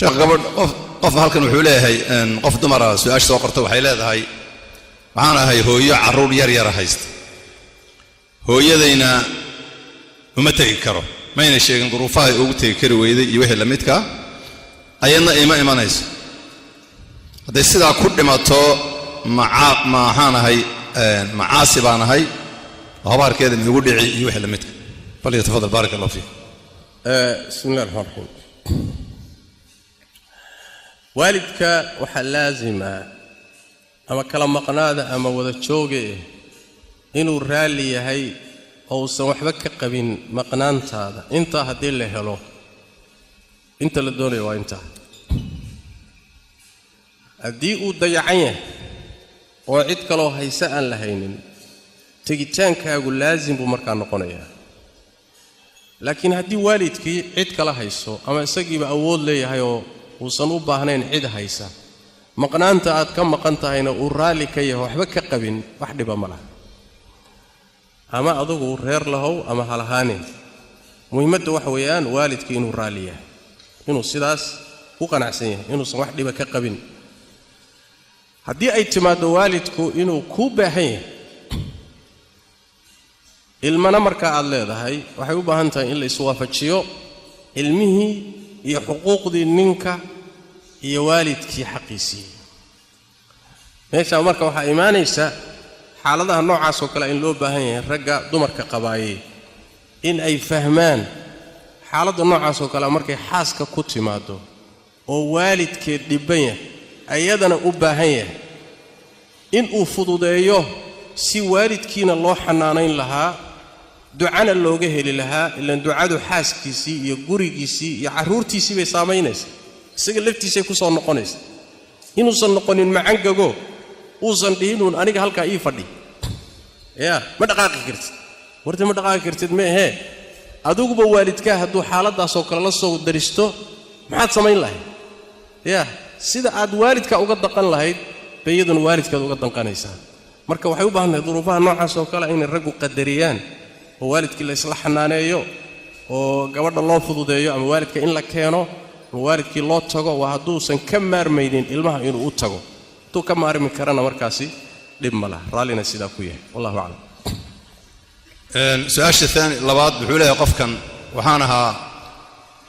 Sheekh, gabadh qof halkan wuxuu leeyahay, qof dumara su-aasha soo qorta waxay leedahay: waxaan ahay hooyo carruur yar yara haysta, hooyadayna uma tegi karo. Mayna sheegin duruufaha ay ugu tegi kari weyday iyo wixii la midkaa, ayadna ima imanayso. Hadday sidaa ku dhimato, macaa maxaan ahay? Macaasi baan ahay oo habaarkeeda miigu dhici iyo wixii la midka? فليتفضل، بارك الله فيك. بسم الله الرحمن الرحيم. Waalidka waxaa laasima, ama kala maqnaada ama wada jooge, inuu raalli yahay oo uusan waxba ka qabin maqnaantaada. Intaa haddii la helo, inta la doonayo waa intaa. Haddii uu dayacan yahay oo cid kaloo hayse aan la haynin, tegitaankaagu laasim buu markaa noqonayaa. Laakiin haddii waalidkii cid kala hayso ama isagiiba awood leeyahay oo uusan u baahnayn cid haysa, maqnaanta aad ka maqan tahayna uu raalli ka yahay, waxba ka qabin, wax dhiba ma laha. Ama adugu reer lahow ama ha lahaanin, muhiimadda waxa weeyaan waalidkii inuu raalli yahay, inuu sidaas ku qanacsan yahay, inuusan wax dhiba ka qabin. Haddii ay timaaddo waalidku inuu kuu baahan yahay, ilmana markaa aad leedahay, waxay u baahan tahay in la iswaafajiyo ilmihii iyo xuquuqdii ninka iyo waalidkii xaqiisii. Meeshaa marka waxaa imaanaysa xaaladaha noocaas oo kale in loo baahan yahay ragga dumarka qabaaye in ay fahmaan xaaladda noocaas oo kale markay xaaska ku timaaddo oo waalidkeed dhibban yahay, ayadana u baahan yahay, inuu fududeeyo si waalidkiina loo xanaanayn lahaa, ducana looga heli lahaa. Ilaan ducadu xaaskiisii iyo gurigiisii iyo carruurtiisii bay saamaynaysaa, isaga laftiisay ku soo noqonaysa. Inuusan noqonin macangago, uusan dhihinuun aniga halkaa ii fadhi, yaa ma dhaqaaqi kartid, warta ma dhaqaaqi kartid ma ahee. Adiguba waalidkaa hadduu xaaladdaasoo kale la soo daristo, maxaad samayn lahayd? Yaa sida aad waalidka uga daqan lahayd bay iyaduna waalidkaad uga danqanaysaa. Marka waxay u baahan tahay duruufaha noocaas oo kale inay raggu qadariyaan oo waalidkii la isla xanaaneeyo oo gabadha loo fududeeyo, ama waalidka in la keeno ama waalidkii loo tago. Waa hadduusan ka maarmaynin ilmaha inuu u tago. Hadduu ka maarmi karana, markaasi dhib ma laha, raallina sidaa ku yahay. والله أعلم. Su-aasha aani labaad wuxuu leeyahay qofkan: waxaan ahaa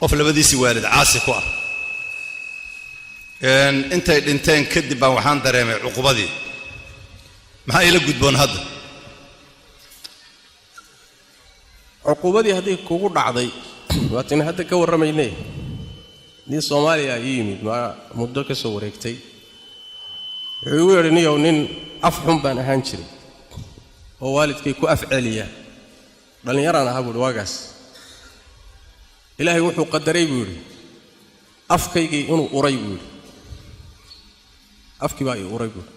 qof labadiisii waalid caasi ku ah. Intay dhinteen kadib baan waxaan dareemay cuqubadii. Maxaa iila gudboon hadda? Cuquubadii hadday kugu dhacday, waatina hadda ka warramaynay. Nin Soomaaliya ii yimid maa muddo ka soo wareegtay, wuxuu igu yidhi: niyow, nin af xun baan ahaan jiray oo waalidkay ku af celiya. Dhallinyaraan ahaa, buuhi, waagaas. Ilaahay wuxuu qadaray, buu yidhi, afkaygii inuu uray, buu yidhi. Afkii baa ii uray, buuhi.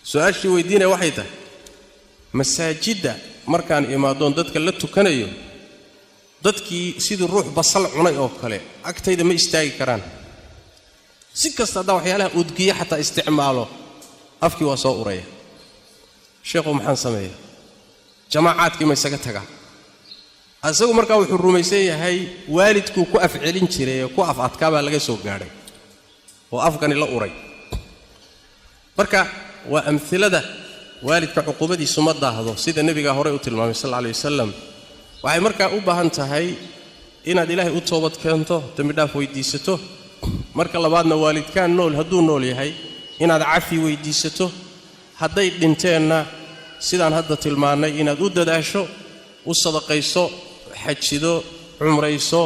Su-aashii weydiinaya waxay tahay: masaajidda markaan imaadoon dadka la tukanayo, dadkii sidii ruux basal cunay oo kale agtayda ma istaagi karaan. Si kasta haddaan waxyaalaha udgiye xataa isticmaalo, afkii waa soo uraya. Sheekhu, maxaan sameeya? Jamaacaadkii ma isaga tagaa? Isagu markaa wuxuu rumaysan yahay waalidkuu ku afcelin jiray ee ku af adkaa baa laga soo gaadhay oo afkani la uray. Marka waa amhilada waalidka cuquubadiisu ma daahdo, sida nebigaa horey u tilmaamay صلى الله عليه وسلم. Waxay markaa u baahan tahay inaad Ilaahay u toobad keento, dembidhaaf weydiisato. Marka labaadna, waalidkaan nool hadduu nool yahay, inaad cafi weydiisato. Hadday dhinteenna, sidaan hadda tilmaannay inaad u dadaasho, u sadaqayso, xajido, cumrayso,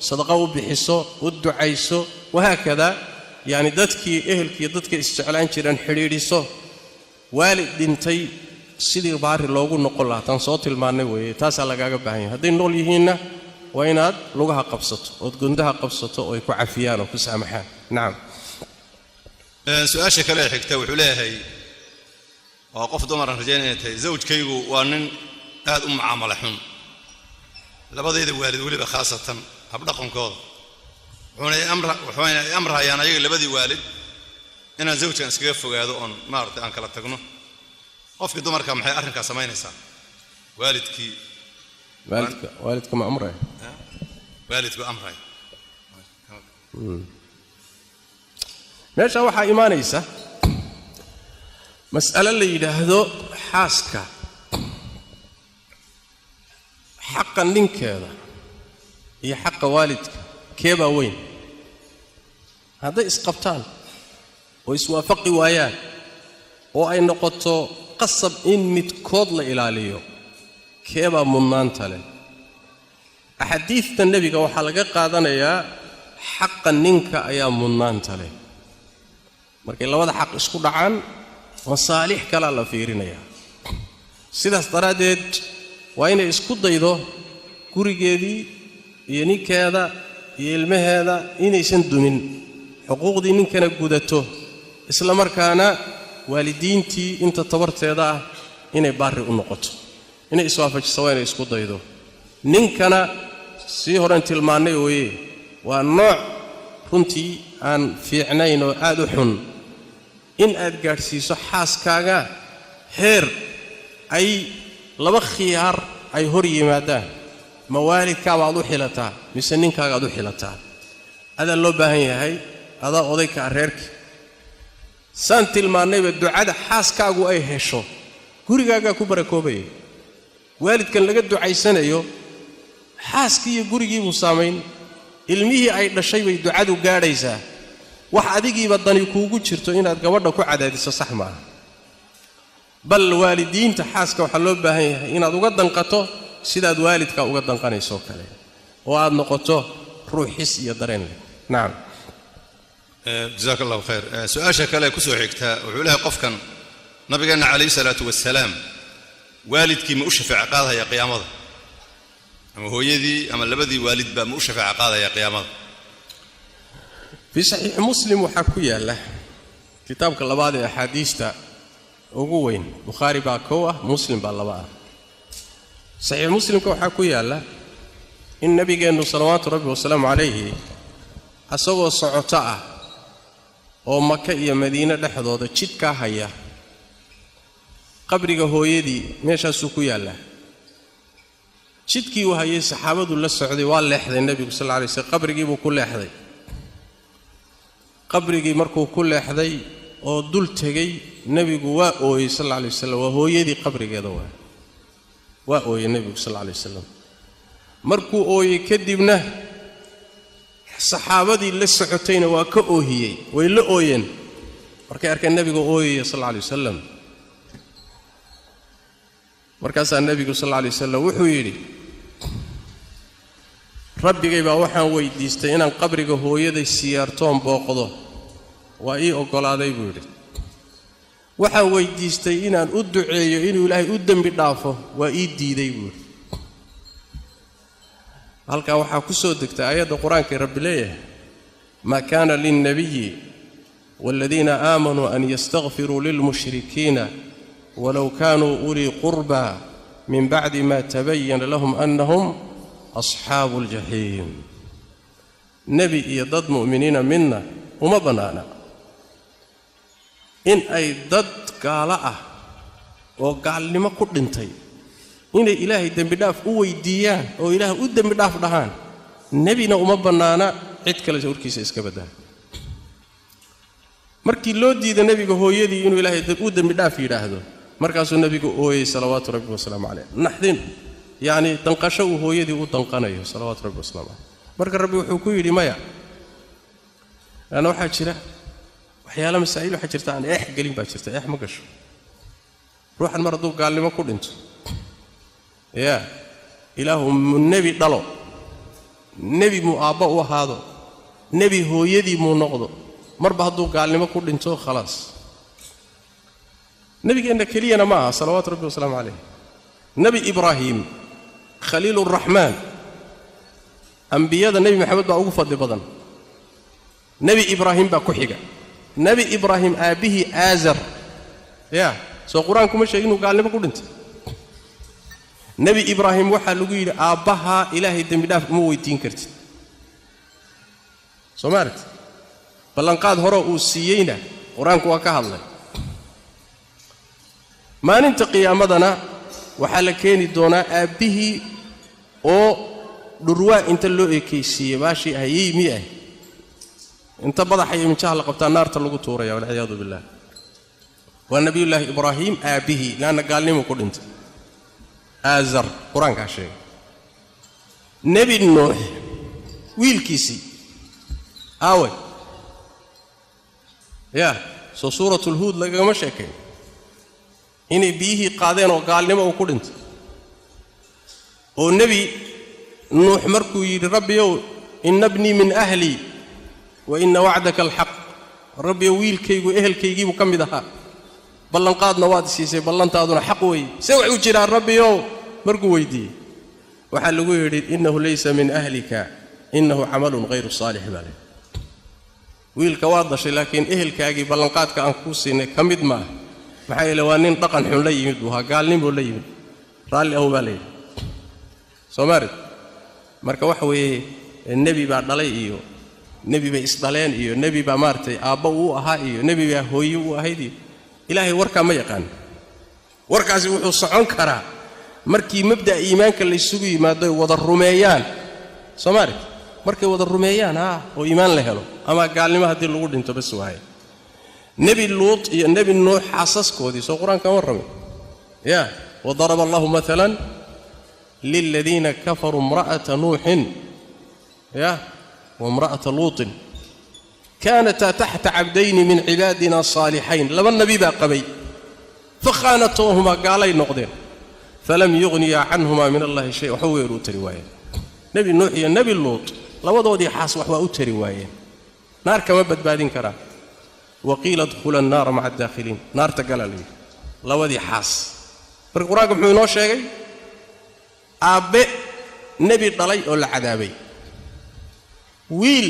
sadaqa u bixiso, u ducayso, wahaakada. Yacni dadkii ehelkiiyo dadka isjeclaan jireen xidhiidhiso. Waalid dhintay sidii baari loogu noqon lahaa taan soo tilmaannay weeye, taasaa lagaaga baahan yahay. Hadday nool yihiinna, waa inaad lugaha qabsato ood gundaha qabsato oo ay ku cafiyaan oo ku saamaxaan. Nacam. Su-aasha kale ee xigta wuxuu leeyahay, waa qof dumaran rajaynaya inay tahay: zawjkaygu waa nin aad u mucaamalo xun labadayda waalid, weliba khaasatan habdhaqankooda. Wuxuuna ay amrahayaan ayaga labadii waalid inaan zawjkan iskaga fogaado oon maaragtay aan kala tagno. Qofkii dumarka maxay arrinkaa samaynaysaa? Waalidkii. Waalidka ma amraya? Waalidku amraya. Meesha waxaa imaanaysa mas'alo la yidhaahdo xaaska xaqa ninkeeda iyo xaqa waalidka keebaa weyn. Hadday isqabtaan oo iswaafaqi waayaan oo ay noqoto qasab in midkood la ilaaliyo, keebaa mudnaanta leh? Axaadiidta nebiga waxaa laga qaadanayaa xaqa ninka ayaa mudnaanta leh. Markay labada xaq isku dhacaan masaalix kalaa la fiirinayaa. Sidaas daraaddeed waa inay isku daydo gurigeedii iyo ninkeeda iyo ilmaheeda inaysan dumin, xuquuqdii ninkana gudato, isla markaana waalidiintii inta tabarteeda ah inay baarri u noqoto, inay iswaafajiso waa inay isku daydo. Ninkana sii horan tilmaannay ooye waa nooc runtii aan fiicnayn oo aad u xun in aad gaadhsiiso xaaskaaga heer ay laba khiyaar ay hor yimaadaan, ma waalidkaabaad u xilataa mise ninkaagaad u xilataa? Adaa loo baahan yahay, adaa odayka reerkii. Saan tilmaannayba ducada xaaskaagu ay hesho gurigaagaa ku barakoobaya. Waalidkan laga ducaysanayo xaaskii iyo gurigiibuu saamayn, ilmihii ay dhashay bay ducadu gaadhaysaa. Wax adigiiba dani kuugu jirto inaad gabadha ku cadaadiso sax maaha. Bal waalidiinta xaaska waxaa loo baahan yahay inaad uga danqato sidaad waalidka uga danqanaysoo kale, oo aad noqoto ruux xis iyo dareen leh. Nacam. Jazaak allahu khayr. Su-aasha kale kusoo xigtaa wuxuu leeyahay qofkan, nabigeenna calayhi salaatu wasalaam waalidkii ma u shafeeco qaadaya qiyaamada? Ama hooyadii ama labadii waalidba ma u shafeeco qaadaya qiyaamada? Fii saxiixi Muslim waxaa ku yaalla kitaabka labaad ee axaadiista ugu weyn, Bukhaari baa kow ah, Muslim baa laba ah. Saxiix Muslimka waxaa ku yaalla in nabigeennu salawaatu rabbi wasalaamu calayhi asagoo socoto ah oo Maka iyo Madiine dhexdooda jidkaa haya, qabriga hooyadii meeshaasuu ku yaallaa. Jidkii uu hayay saxaabadu la socday, waa leexday nebigu sal alla alay slam, qabrigiibuu ku leexday. Qabrigii markuu ku leexday oo dul tegey nebigu waa ooyey sal alla alay wasalam. Waa hooyadii qabrigeeda waa ooyey nebigu sal alla alay wasalam. Markuu ooyey kadibna saxaabadii la socotayna waa ka oohiyey, way la ooyeen markay arkeen nebigu ooyaya sal alla alay wasalam. Markaasaa nebigu sal alla alay wasalam wuxuu yidhi, rabbigay baa waxaan weydiistay inaan qabriga hooyaday siyaartoon booqdo, waa ii oggolaaday buu yidhi. Waxaan weydiistay inaan u duceeyo inuu ilaahay u dembi dhaafo, waa ii diiday buu yidhi. Halkaa waxaa ku soo degtay aayadda qur-aanka rabbi leeyahay, maa kaana lilnabiyi waaladiina aamanuu an yastakfiruu lilmushrikiina walow kaanuu ulii qurbaa min bacdi ma tabayana lahum annahum asxaabu aljaxiim. Nebi iyo dad mu'miniina midna uma bannaana in ay dad gaalo ah oo gaalnimo ku dhintay inay ilaahay dembidhaaf u weydiiyaan oo ilaah u dembidhaaf dhahaan. Nebina uma bannaana, cid kale warkiisa iska baddaha. Markii loo diida nebiga hooyadii inuu ilaahay u dembidhaaf yidhaahdo, markaasuu nebigu ooyey salawaatu rabbi wasalaamu caleyh, naxdin yacni danqasho uu hooyadii u danqanayo salawaatu rabbi wasalaamu caleyh. Marka rabbi wuxuu ku yidhi maya, laanna waxaa jira waxyaala masaa'il waxaa jirta aan eex gelin baa jirta, eex ma gasho. Ruuxan mar hadduu gaalnimo ku dhinto, yaa ilaahu mu nebi dhalo, nebi muu aabba u ahaado, nebi hooyadii muu noqdo, marba hadduu gaalnimo ku dhinto khalaas. Nebigeenna keliyana ma aha salawaatu rabbi wasalaamu calayh. Nebi Ibraahim khaliiluraxmaan, ambiyada nebi Maxamed baa ugu fadli badan, nebi Ibraahim baa ku xiga. Nebi Ibraahim aabbihii Aazar, yaa soo qur-aankuma sheegin inuu gaalnimo ku dhintay? Nebi Ibraahim waxaa lagu yidhi aabbahaa ilaahay dembidhaaf uma weydiin kartid, soo ma aragti? Ballanqaad hore uu siiyeyna qur-aanku waa ka hadlay. Maalinta qiyaamadana waxaa la keeni doonaa aabbihii oo dhurwaa inta loo ekaysiiyey baashii ah yey mi ah Inta madaxa iyo minjaha la qabtaa naarta lagu tuuraya, walciyaadu billah. Waa nabiyullaahi Ibraahim aabbihii, laanna gaalnimu ku dhintay. Aazar qur-aankaa sheegay. Nebi Nuux wiilkiisii aawe? Yaa soo suuratulhuud lagagama sheekayn inay biyihii qaadeen oo gaalnimo uu ku dhintay? Oo nebi Nuux markuu yidhi, rabbiyow, ina bnii min ahlii wa inna wacdaka alxaq, rabbiyow wiilkaygu ehelkaygiibuu ka mid ahaa, ballanqaadna waad siisay, ballantaaduna xaq weeye, see wax u jiraan rabbiyow markuu weydiiyey, waxaa lagu yidhi innahu laysa min ahlika, innahu camalun hayru saalix baa leh. Wiilka waad dhashay, laakiin ehelkaagii ballanqaadka aan kuu siinay ka mid maaha, maxaa yeele waa nin dhaqan xun la yimid buu ahaa, gaalnimbuu la yimid, raalli ahow baa la yidhi. Soomaali marka waxa weeye, nebi baa dhalay iyo nebi bay isdhaleen iyo nebi baa maaragtay aabbo uu ahaa iyo nebi baa hooye uu ahayd iyo ilaahay warkaa ma yaqaan. Warkaasi wuxuu socon karaa markii mabda'a iimaanka laysugu yimaado, ay wada rumeeyaan. Soomaali markay wada rumeeyaan haa oo iimaan la helo, ama gaalnimo haddii lagu dhinto bas waaye. Nebi Luut iyo nebi Nuux xaasaskoodii soo qur-aanka warramay? Ya wadaraba allahu maalan liladiina kafaruu imra'ata Nuuxin ya waimra'ata Luutin kaanataa taxta cabdayni min cibaadina saalixayn. Laba nebi baa qabay, fakhaanatoohumaa, gaalay noqdeen, falam yugniyaa canhumaa min allahi shay, waxba weer u tari waayeen. Nebi Nuux iyo nebi Luut labadoodii xaas wax waa u tari waayeen, naar kama badbaadin karaan. Waqiila idkhula annaara maca addaakhiliin, naarta galaa la yidhi labadii xaas. Marka qur-aanka muxuu inoo sheegay? Aabbe nebi dhalay oo la cadaabay, wiil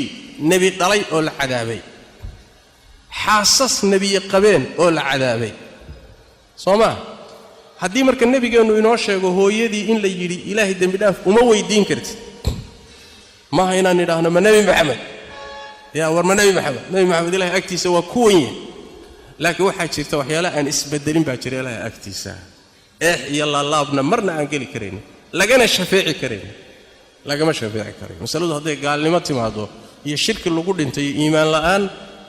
nebi dhalay oo la cadaabay, xaasas nebiye qabeen oo la cadaabay. Soo maa? Haddii marka nebigeennu inoo sheego hooyadii in la yidhi ilaahay dembidhaaf uma weydiin kartid, maaha inaan nidhaahno ma nebi Maxamed yaa war ma nebi Maxamed, nebi Maxamed ilahay agtiisa waa ku wen yahay. Laakiin waxaa jirta waxyaalaha aan isbedelin baa jira ilaahay agtiisa, eex iyo laalaabna marna aan geli karaynin, lagana shafeeci karaynin, lagama shafeeci karayo. Masaladu hadday gaalnimo timaado iyo shirki lagu dhintay iyo iimaan la'aan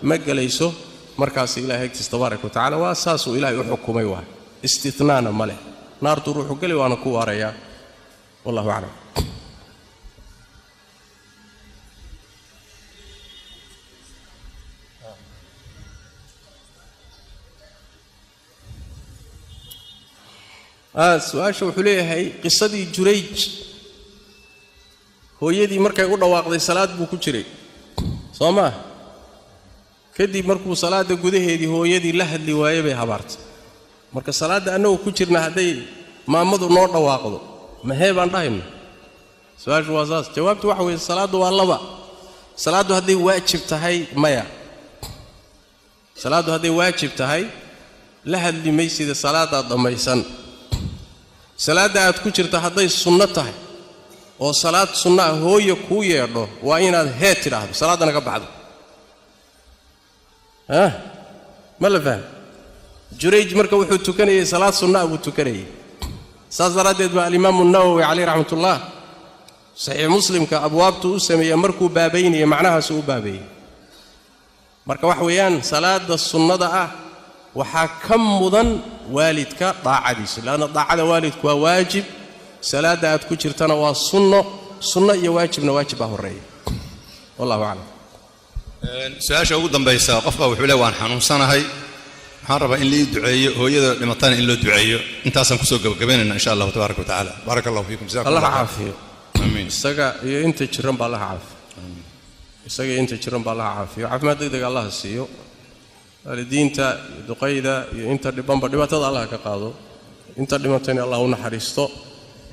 ma gelayso markaas ilahay agtiisa tabaaraka wa tacala. Waa saasuu ilaahay u xukumay, waay istitnaana ma leh, naartuu ruuxu geli waana ku waarayaa. Wallahu aclam. Su-aasha wuxuu leeyahay, qisadii Jurayj hooyadii markay u dhawaaqday salaad buu ku jiray, soo maa? Kadib markuu salaadda gudaheedii hooyadii la hadli waaye bay habaartay. Marka salaadda annagu ku jirna hadday maamadu noo dhawaaqdo, mahee baan dhahayna? Su-aashu waa saas. Jawaabtu waxa weeye, salaaddu waa laba. Salaaddu hadday waajib tahay, maya. Salaaddu hadday waajib tahay la hadli maysida, salaaddaad dhammaysan. Salaadda aad ku jirta hadday sunno tahay oo salaad sunna ah hooye kuu yeedho, waa inaad hee tidhaahdo, salaaddana ka baxdo. Ah, ma la faham? Jurayj marka wuxuu tukanayey salaad sunna ah buu tukanayey. Saas daraaddeed baa alimaamu Nawowi caleyh raxmatullah Saxiix Muslimka abwaabtuu u sameeyey markuu baabaynayay macnahaasu u baabeeyey. Marka waxa weeyaan, salaadda sunnada ah waxaa ka mudan waalidka daacadiisa, leanna daacada waalidku waa waajib, salaadda aad ku jirtana waa sunno. Sunno iyo waajibna waajib baa horreeya. Wallahu aclam. Su-aasha ugu dambaysa, qof baa wuxuu leey, waan xanuunsanahay, waxaan rabaa in lii duceeyo, hooyada dhimatana in loo duceeyo. Intaasaan kusoo gabagabaynayna insha allahu tabaaraka wa tacaala. Baaraka allahu fiikum, jazakum Allah Allah. Caafiyo. Amiin. Isaga iyo inta jiran baa allaha caafiyo. Isaga iyo inta jiran baa allaha caafiyo, caafimaad deg deg allaha siiyo. Waalidiinta iyo duqayda iyo inta dhibanba dhibaatada allah ka qaado, inta dhimatayna allah u naxariisto.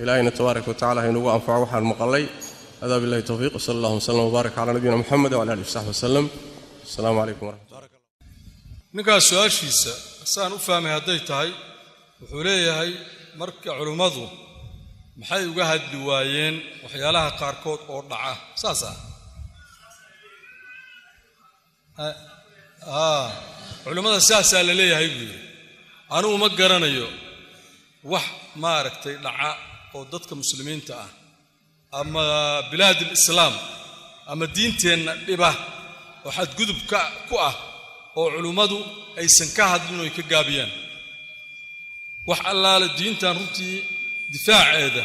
Ilaahayna tabaaraka wa tacala haynugu anfaco waxaan maqalay. Hada billahi towfiiq, wsala allahu wasalam wbaarak calaa nabiyina Muxamed wcala alihi wasaxbi wasalam. Asalaamu calaykum waraxmat. Ninkaas su-aashiisa saan u fahmay hadday tahay, wuxuu leeyahay, marka culimmadu maxay uga hadli waayeen waxyaalaha qaarkood oo dhaca? Saas ah, culimmada saasaa la leeyahay buu yidhi. Anigu ma garanayo wax maaragtay dhaca oo dadka muslimiinta ah ama bilaad alislaam ama diinteenna dhiba. Oo xadgudubka ku ah oo culummadu aysan ka hadlin oo ay ka gaabiyaan. Wax allaale diintan runtii difaaceeda,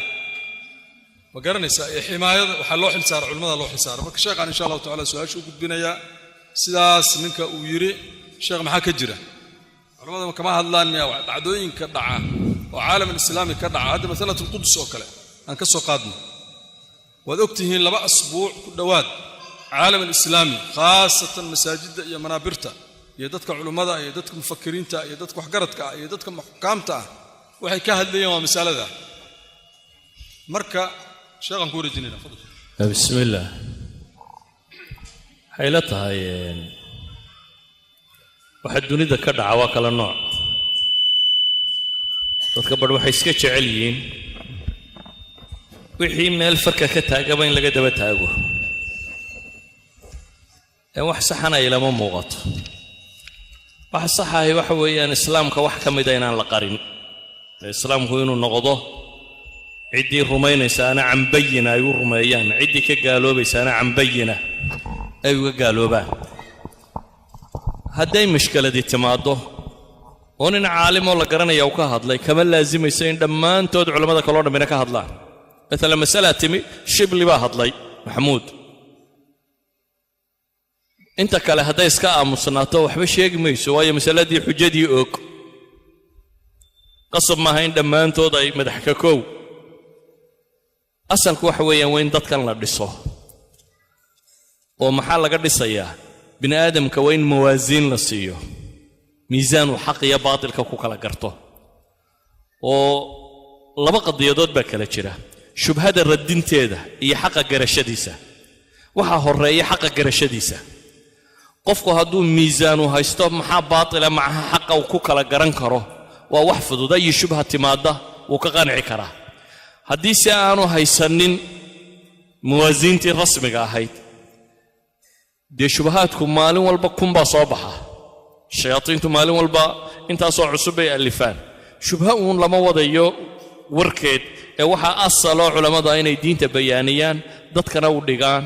ma garanaysaa, ee ximaayada waxaa loo xilsaara culimmada loo xilsaara. Marka sheekhaan insha Allahu tacala su-aasha u gudbinayaa sidaas ninka uu yidhi. Sheekh, maxaa ka jira? Culimmada kama hadlaan miya dhacdooyinka dhaca oo caalam alislaami ka dhaca? Hadda masalat Alquds oo kale aan ka soo qaadno. Waad og tihiin, 2 asbuuc ku dhowaad caalam alislaami, khaasatan masaajidda iyo manaabirta iyo dadka culummada iyo dadka mufakiriinta iyo dadka waxgaradka ah iyo dadka xukaamta ah, waxay ka hadlayeen waa masalada. Marka sheekhaan ku wareejinayna, fadal. Bismi illaah. Waxay la tahay waxa dunida ka dhaca waa kala nooc. Dadka badh waxay iska jecel yihiin wixii meel farka ka taagaba in laga daba taago ee wax saxana ilama muuqato. Waxa saxahay waxa weeyaan islaamka wax ka mida inaan la qarin, islaamku inuu noqdo ciddii rumaynaysaana can bayina ay u rumeeyaan, ciddii ka gaaloobaysaana can bayina ay uga gaaloobaan. Hadday mushkiladii timaaddo oo nin caalimoo la garanaya uu ka hadlay, kama laasimayso in dhammaantood culammada kaloo dhammina ka hadlaan. Maalan, masalaa timi, Shibli baa hadlay, Maxamuud. Inta kale hadday iska aamusnaato waxba sheegi mayso, waayo masaladii xujadii og. Qasab maaha in dhammaantood ay madax ka koow. Asalku waxa weeyaan waa in dadkan la dhiso. Oo maxaa laga dhisayaa? Bini aadamka waa in mawaasiin la siiyo, miisaan uu xaq iyo baatilka ku kala garto. Oo laba qadiyadood baa kala jira: shubhada radinteeda iyo xaqa garashadiisa. Waxaa horreeya xaqa garashadiisa. Qofku hadduu miisaanu haysto maxaa baatila, macaha xaqa uu ku kala garan karo, waa wax fudud. Ayi shubha timaadda wuu ka qanci karaa. Haddii se aanu haysanin mawaasiintii rasmiga ahayd, dee shubahaadku maalin walba kunbaa soo baxa. Shayaadiintu maalin walba intaasoo cusub bay allifaan. Shubha uun lama wadayo warkeed ee waxaa asaloo culammada inay diinta bayaaniyaan, dadkana u dhigaan.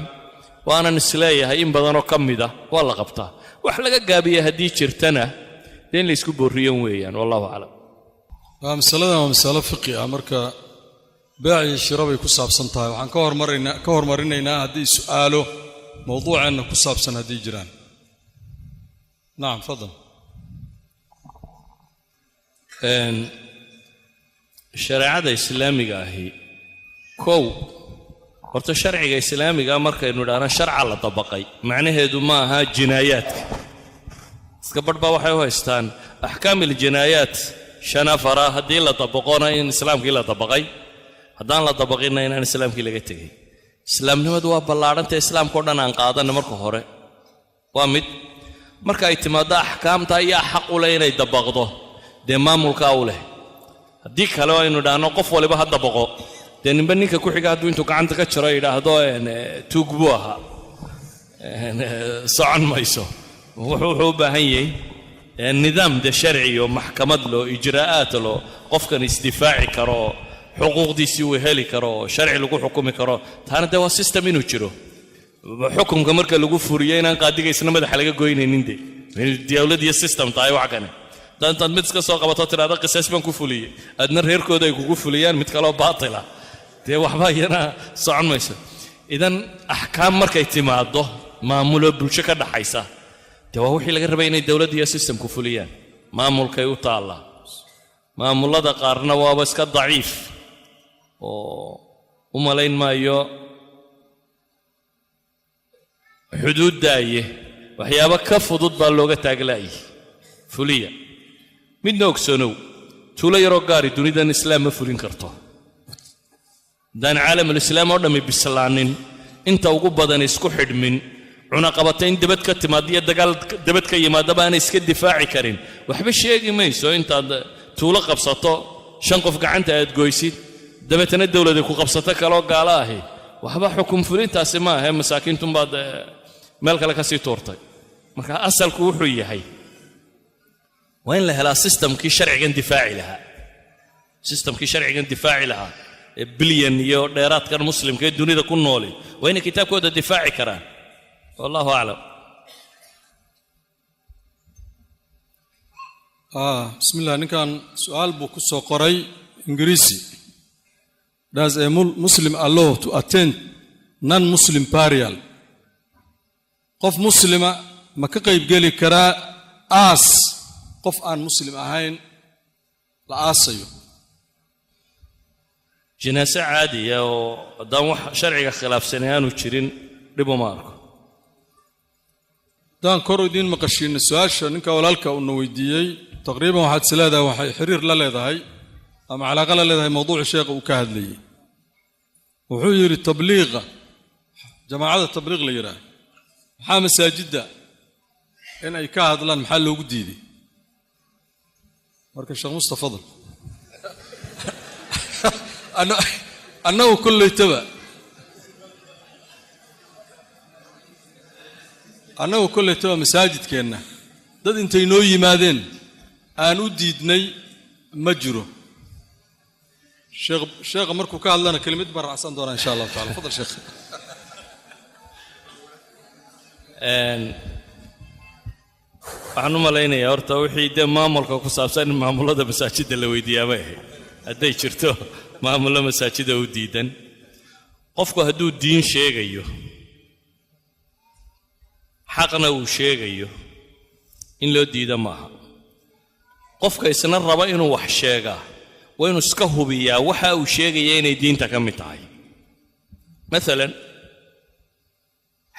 Waanan isleeyahay in badanoo ka mida waa la qabtaa. Wax laga gaabiya haddii jirtana, dee in laysku boorriyan weeyaan. Wallahu aclam. Waa masaladan, waa masalo fiqi ah. Marka beec iyo shiro bay ku saabsan tahay. Waxaan ka hormarinaynaa haddii su'aalo mowduuceenna ku saabsan haddii jiraan. Nacam, fadal. Shareecada islaamiga ahi, kow horta sharciga islaamiga markaynu idhaahno sharca la dabaqay, macnaheedu ma aha jinaayaadka. Dadka badh baa waxay u haystaan axkaam iljinaayaat shan afara haddii la dabaqona in islaamkii la dabaqay, haddaan la dabaqinna inaan islaamkii laga tegay. Islaamnimadu waa ballaadhanta. Islaamka o dhan aan qaadanna marka hore waa mid. Marka ay timaaddo axkaamta ayaa xaq u leh inay dabaqdo, dee maamulkaa u leh. Haddii kale aynu idhaahno qof waliba ha dabaqo, dee ninba ninka ku xiga hadduu intuu gacanta ka jaro yidhaahdo tuug buu ahaa, socon mayso. Wuxuu u baahan yahay nidaam de sharci oo maxkamad loo, ijraa'aat loo, qofkan isdifaaci karo oo xuquuqdiisii uu heli karo oo sharci lagu xukumi karo. Taana dee waa system inuu jiro. Xukunka marka lagu furiyo inaan qaadiga isna madaxa laga goynaynin, de dowlad iyo system tahay. Wax kane haddaad intaad mid iska soo qabato tidhahda qisaas baan ku fuliyey, aadna reerkooda ay kugu fuliyaan mid kaloo baatila, dee waxba iyana socon mayso. Idan axkaam markay timaaddo maamulo bulsho ka dhaxaysa, dee waa wixii laga rabay inay dowladda iyo systemku fuliyaan. Maamulkay u taallaa. Maamullada qaarna waaba iska daciif oo u malayn maayo xuduuddaaye, waxyaabo ka fudud baa looga taaglaayay fuliya. Midna ogsanow, tuulo yaroo gaari dunidan islaam ma fulin karto. Haddaan caalamulislaam oo dhammi bislaanin, inta ugu badan isku xidhmin, cunaqabatayn debad ka timaad iyo dagaal debad ka yimaadaba aanay iska difaaci karin, waxba sheegi mayso intaad tuulo qabsato, shan qof gacanta aad goysid, dabeetana dowladay ku qabsato kaloo gaalo ahi. Waxba xukun fulintaasi ma ahe, masaakiintunbaad meel kale ka sii tuurtay. Marka asalku wuxuu yahay waa in la helaa systemkii sharcigan difaaci lahaa, systemkii sharcigan difaaci lahaa ee bilyan iyo dheeraadkan muslimka ee dunida ku nooli waa inay kitaabkooda difaaci karaan. Wallahu aclam. Bismillah, ninkan su-aal buu ku soo qoray Ingiriisi. Does a Muslim allow to attend non-Muslim burial? Qof Muslima ma ka qaybgeli karaa aas qof aan Muslim ahayn la aasayo? Jinaase caadiya oo haddaan wax sharciga khilaafsanay aanu jirin, dhib uma arko. Haddaan kor idiin maqashiino su-aasha ninka walaalka uuna weydiiyey, taqriiban waxaad is leedahay waxay xiriir la leedahay ama calaaqa la leedahay mawduuci sheekha uu ka hadlayey. Wuxuu yidhi, tabliiqa, jamaacada tabliiq la yidhaah, maxaa masaajidda in ay ka hadlaan maxaa loogu diiday? Marka Sheekh Mustafa, fadal. Annagu kollaytaba masaajidkeenna dad intay noo yimaadeen aan u diidnay ma jiro. Sheekha markuu ka hadlana kelimad baan raacsan doonaa, insha Allahu tacala. Fadal, sheekh. Waxaan u malaynayaa horta wixii dee maamulka ku saabsan in maamulada masaajidda la weydiiyaa may ahayd, hadday jirto maamullo masaajida u diidan. Qofku hadduu diin sheegayo, xaqna uu sheegayo, in loo diida maaha. Qofka isna raba inuu wax sheegaa waa inuu iska hubiyaa waxa uu sheegaya inay diinta ka mid tahay. Maalan,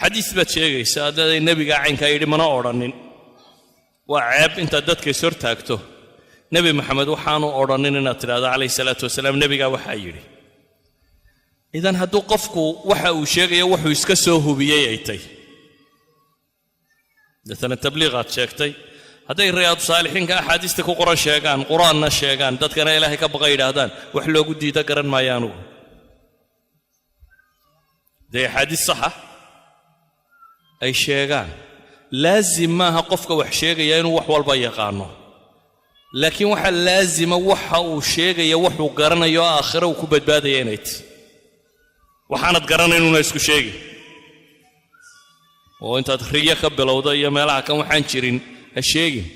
xadiis baad sheegaysaa, haddaday nebigaa caynkaa yidhi mana odhannin. Waa ceeb intaad dadka is hortaagto Nebi Maxamed waxaanu odhannin inaad tidhahdo, calayhi salaatu wasalaam, nebigaa waxaa yidhi. Idan hadduu qofku waxa uu sheegayo wuxuu iska soo hubiyey ay tay, maalan tabliiqaad sheegtay, hadday Riyaadu Saalixiinka axaadiista ku qoran sheegaan, Qur-aanna sheegaan, dadkana Ilaahay ka baqa yidhaahdaan, wax loogu diida garan maayo anugu. Dee axaadiis saxa ay sheegaan, laazim maaha qofka wax sheegaya inuu wax walba yaqaano, laakiin waxaa laazima waxa uu sheegaya wuxuu garanayo aakhiro uu ku badbaadaya inay tahy. Waxaanad garanaynuuna isku sheegi oo intaad riyo ka bilowda iyo meelaha kan waxaan jirin ha sheegin,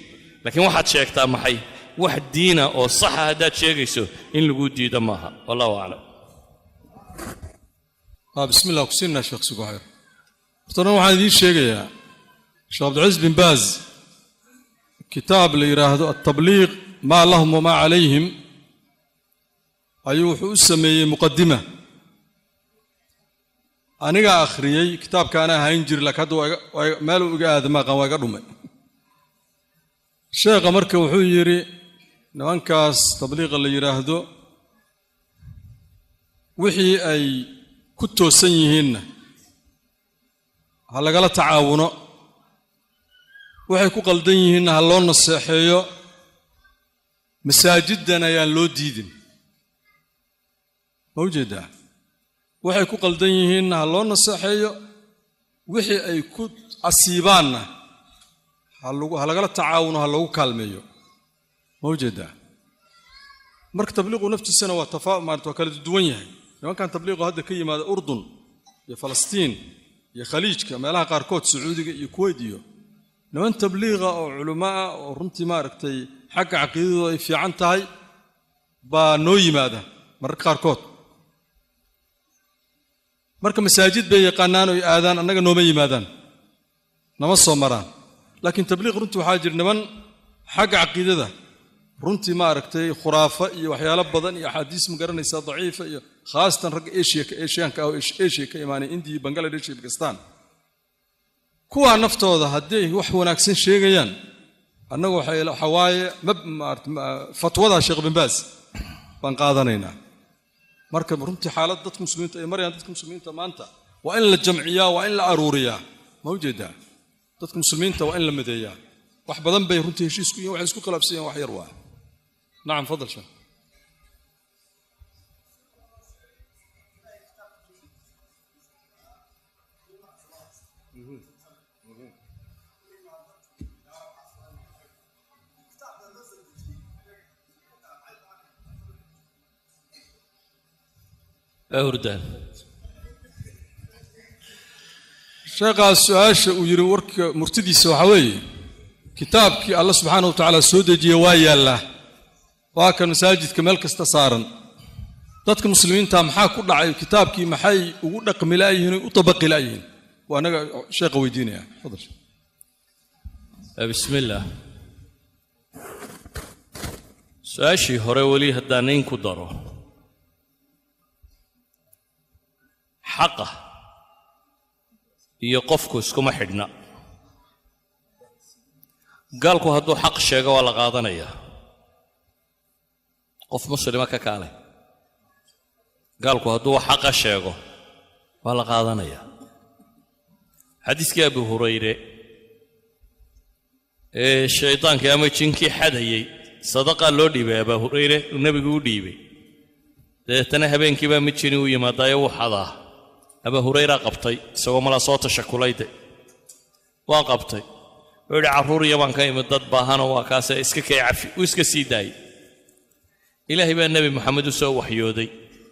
laakiin waxaad sheegtaa maxay wax diina oo saxa haddaad sheegayso, in lagu diido maaha. Wallahu aclam. Bismi llah, kusiinaa Sheekh Suguxayr. Hortana waxaan idiin sheegayaa Sheekh Cabdilcaziz bin Baaz kitaab la yidhaahdo "Altabliiq maa lahum wamaa calayhim" ayuu wuxuu u sameeyey muqadima. Anigaa akhriyey kitaabka, anaa hayn jiri, laakiin hadda meeluu iga aada maaqan, waa iga dhumay. Sheekha marka wuxuu yidhi, nimankaas tabliiqa la yidhaahdo wixii ay ku toosan yihiinna ha lagala tacaawuno, waxay ku qaldan yihiinna ha loo naseexeeyo, masaajiddan ayaan loo diidin. Ma ujeeddaa? Waxay ku qaldan yihiinna ha loo naseexeeyo, wixii ay ku asiibaanna ha lagala tacaawuno, ha loogu kaalmeeyo. Ma ujeeddaa? Marka tabliiqu naftiisana waa tafaa maarata, waa kala duwan yahay. Nimankan tabliiqu hadda ka yimaada Urdun iyo Falastiin iyo Khaliijka meelaha qaarkood, Sacuudiga iyo Kuweyt, iyo niman tabliiqa oo culummo ah oo runtii maaragtay xagga caqiidadooda ay fiican tahay baa noo yimaada mararka qaarkood. Marka masaajid bay yaqaanaan oy aadaan, annaga nooma yimaadaan, nama soo maraan. Laakiin tabliiq runtii waxaa jira niman xagga caqiidada runtii maaragtay khuraafo iyo waxyaalo badan iyo axaadiis, ma garanaysaa, daciifa, iyo khaasatan ragga Asia, Asiyaanka ah oo Asia ka imaanay, Indiya, Bangladesh iyo Bakistan, kuwaa naftooda hadday wax wanaagsan sheegayaan, annagu waxaa waaye mab maarata fatwadaa Sheekh bin Baaz baan qaadanaynaa. Marka runtii xaalad dadka Muslimiinta ay marayaan, dadka Muslimiinta maanta waa in la jamciyaa, waa in la aruuriyaa. Ma ujeedaa? Dadka Muslimiinta waa in la mideeyaa. Wax badan bay runtii heshiis ku yihin, waxay isku khilaafsan yihin wax yar waa. Nacam, fadal sheekh. Hurdaan. Sheekhaas su-aasha uu yidhi, warka murtidiisa waxaa weeye Kitaabkii Alla subxaana wa tacaala soo dejiyey waa yaallaa, waa kan masaajidka meel kasta saaran. Dadka muslimiinta maxaa ku dhacay? Kitaabkii maxay ugu dhaqmi la'yihiin oy u tabaqi la'yihiin? Waa anaga sheekha weydiinaya. Tafadal. Bismillaah. Su-aashii hore weli haddaan in ku daro, xaqa iyo qofku iskuma xidhna. Gaalku hadduu xaq sheego waa la qaadanayaa. Qof muslima ka kaalay, gaalku hadduu xaqa sheego waa la qaadanayaa. Xadiiskii Abu Hurayre ee shaydaankii ama jinkii xadayey, sadaqaa loo dhiibay Abaa Hurayre, uu nebigu u dhiibay. Dabeetana habeenkii baa mid jini u yimaadaayo, wuu xadaa. Abaa Hurayraa qabtay, isagoo malaa soo tashakulayde waa qabtay. Wuxuu yidhi, "Carruur iyo baan ka imid dad baahanoo, waa kaase, iska kay cafi." Uu iska sii daayey. Ilaahay baa Nebi Moxamed u soo waxyooday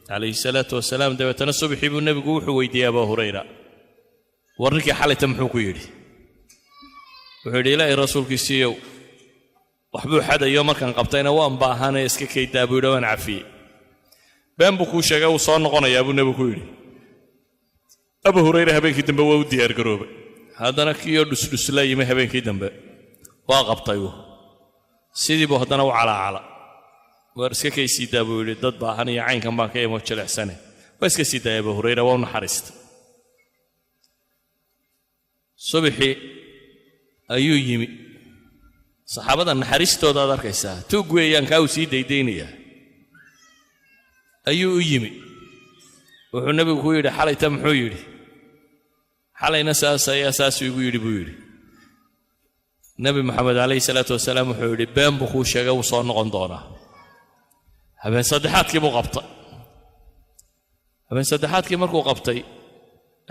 calayhi salaatu wasalaam. Dabeetana subaxii buu nebigu wuxuu weydiiyey Abaa Hurayra, "War, ninkii xalayta muxuu ku yidhi?" Wuxuu yidhi, "Ilaahay rasuulkiisiiyow, waxbuu xadayo, markaan qabtayna waan baahanee iska kaydaa buu yidhi, waan cafiyey." "Been buu kuu sheegay, wuu soo noqonayaa," buu nebigu ku yidhi. Abu Hurayra habeenkii dambe waa u diyaargaroobay. Haddana kiiyoo dhusdhusla yimi habeenkii dambe, waa qabtay. Uu sidii buu haddana u calaacala. "Waar, iska kay sii daa," buu yidhi, "dad baahan iyo caynkan baan ka imo jilicsane." Waa iska sii daaya Abu Hurayra, waa u naxariistay. Subaxii ayuu yimi. Saxaabada naxariistooda aad arkaysaa, tuug weeyaan kaa uu sii daydaynayaa. Ayuu u yimi. Wuxuu nebigu ku yidhi, "Xalayta muxuu yidhi?" "Xalayna saas ayaa saasuu igu yidhi," buu yidhi. Nebi Moxamed calayhi salaatu wasalaam wuxuu yidhi, "Been buu kuu sheegay, wuu soo noqon doonaa." Habeen saddexaadkii buu qabtay. Habeen saddexaadkii markuu qabtay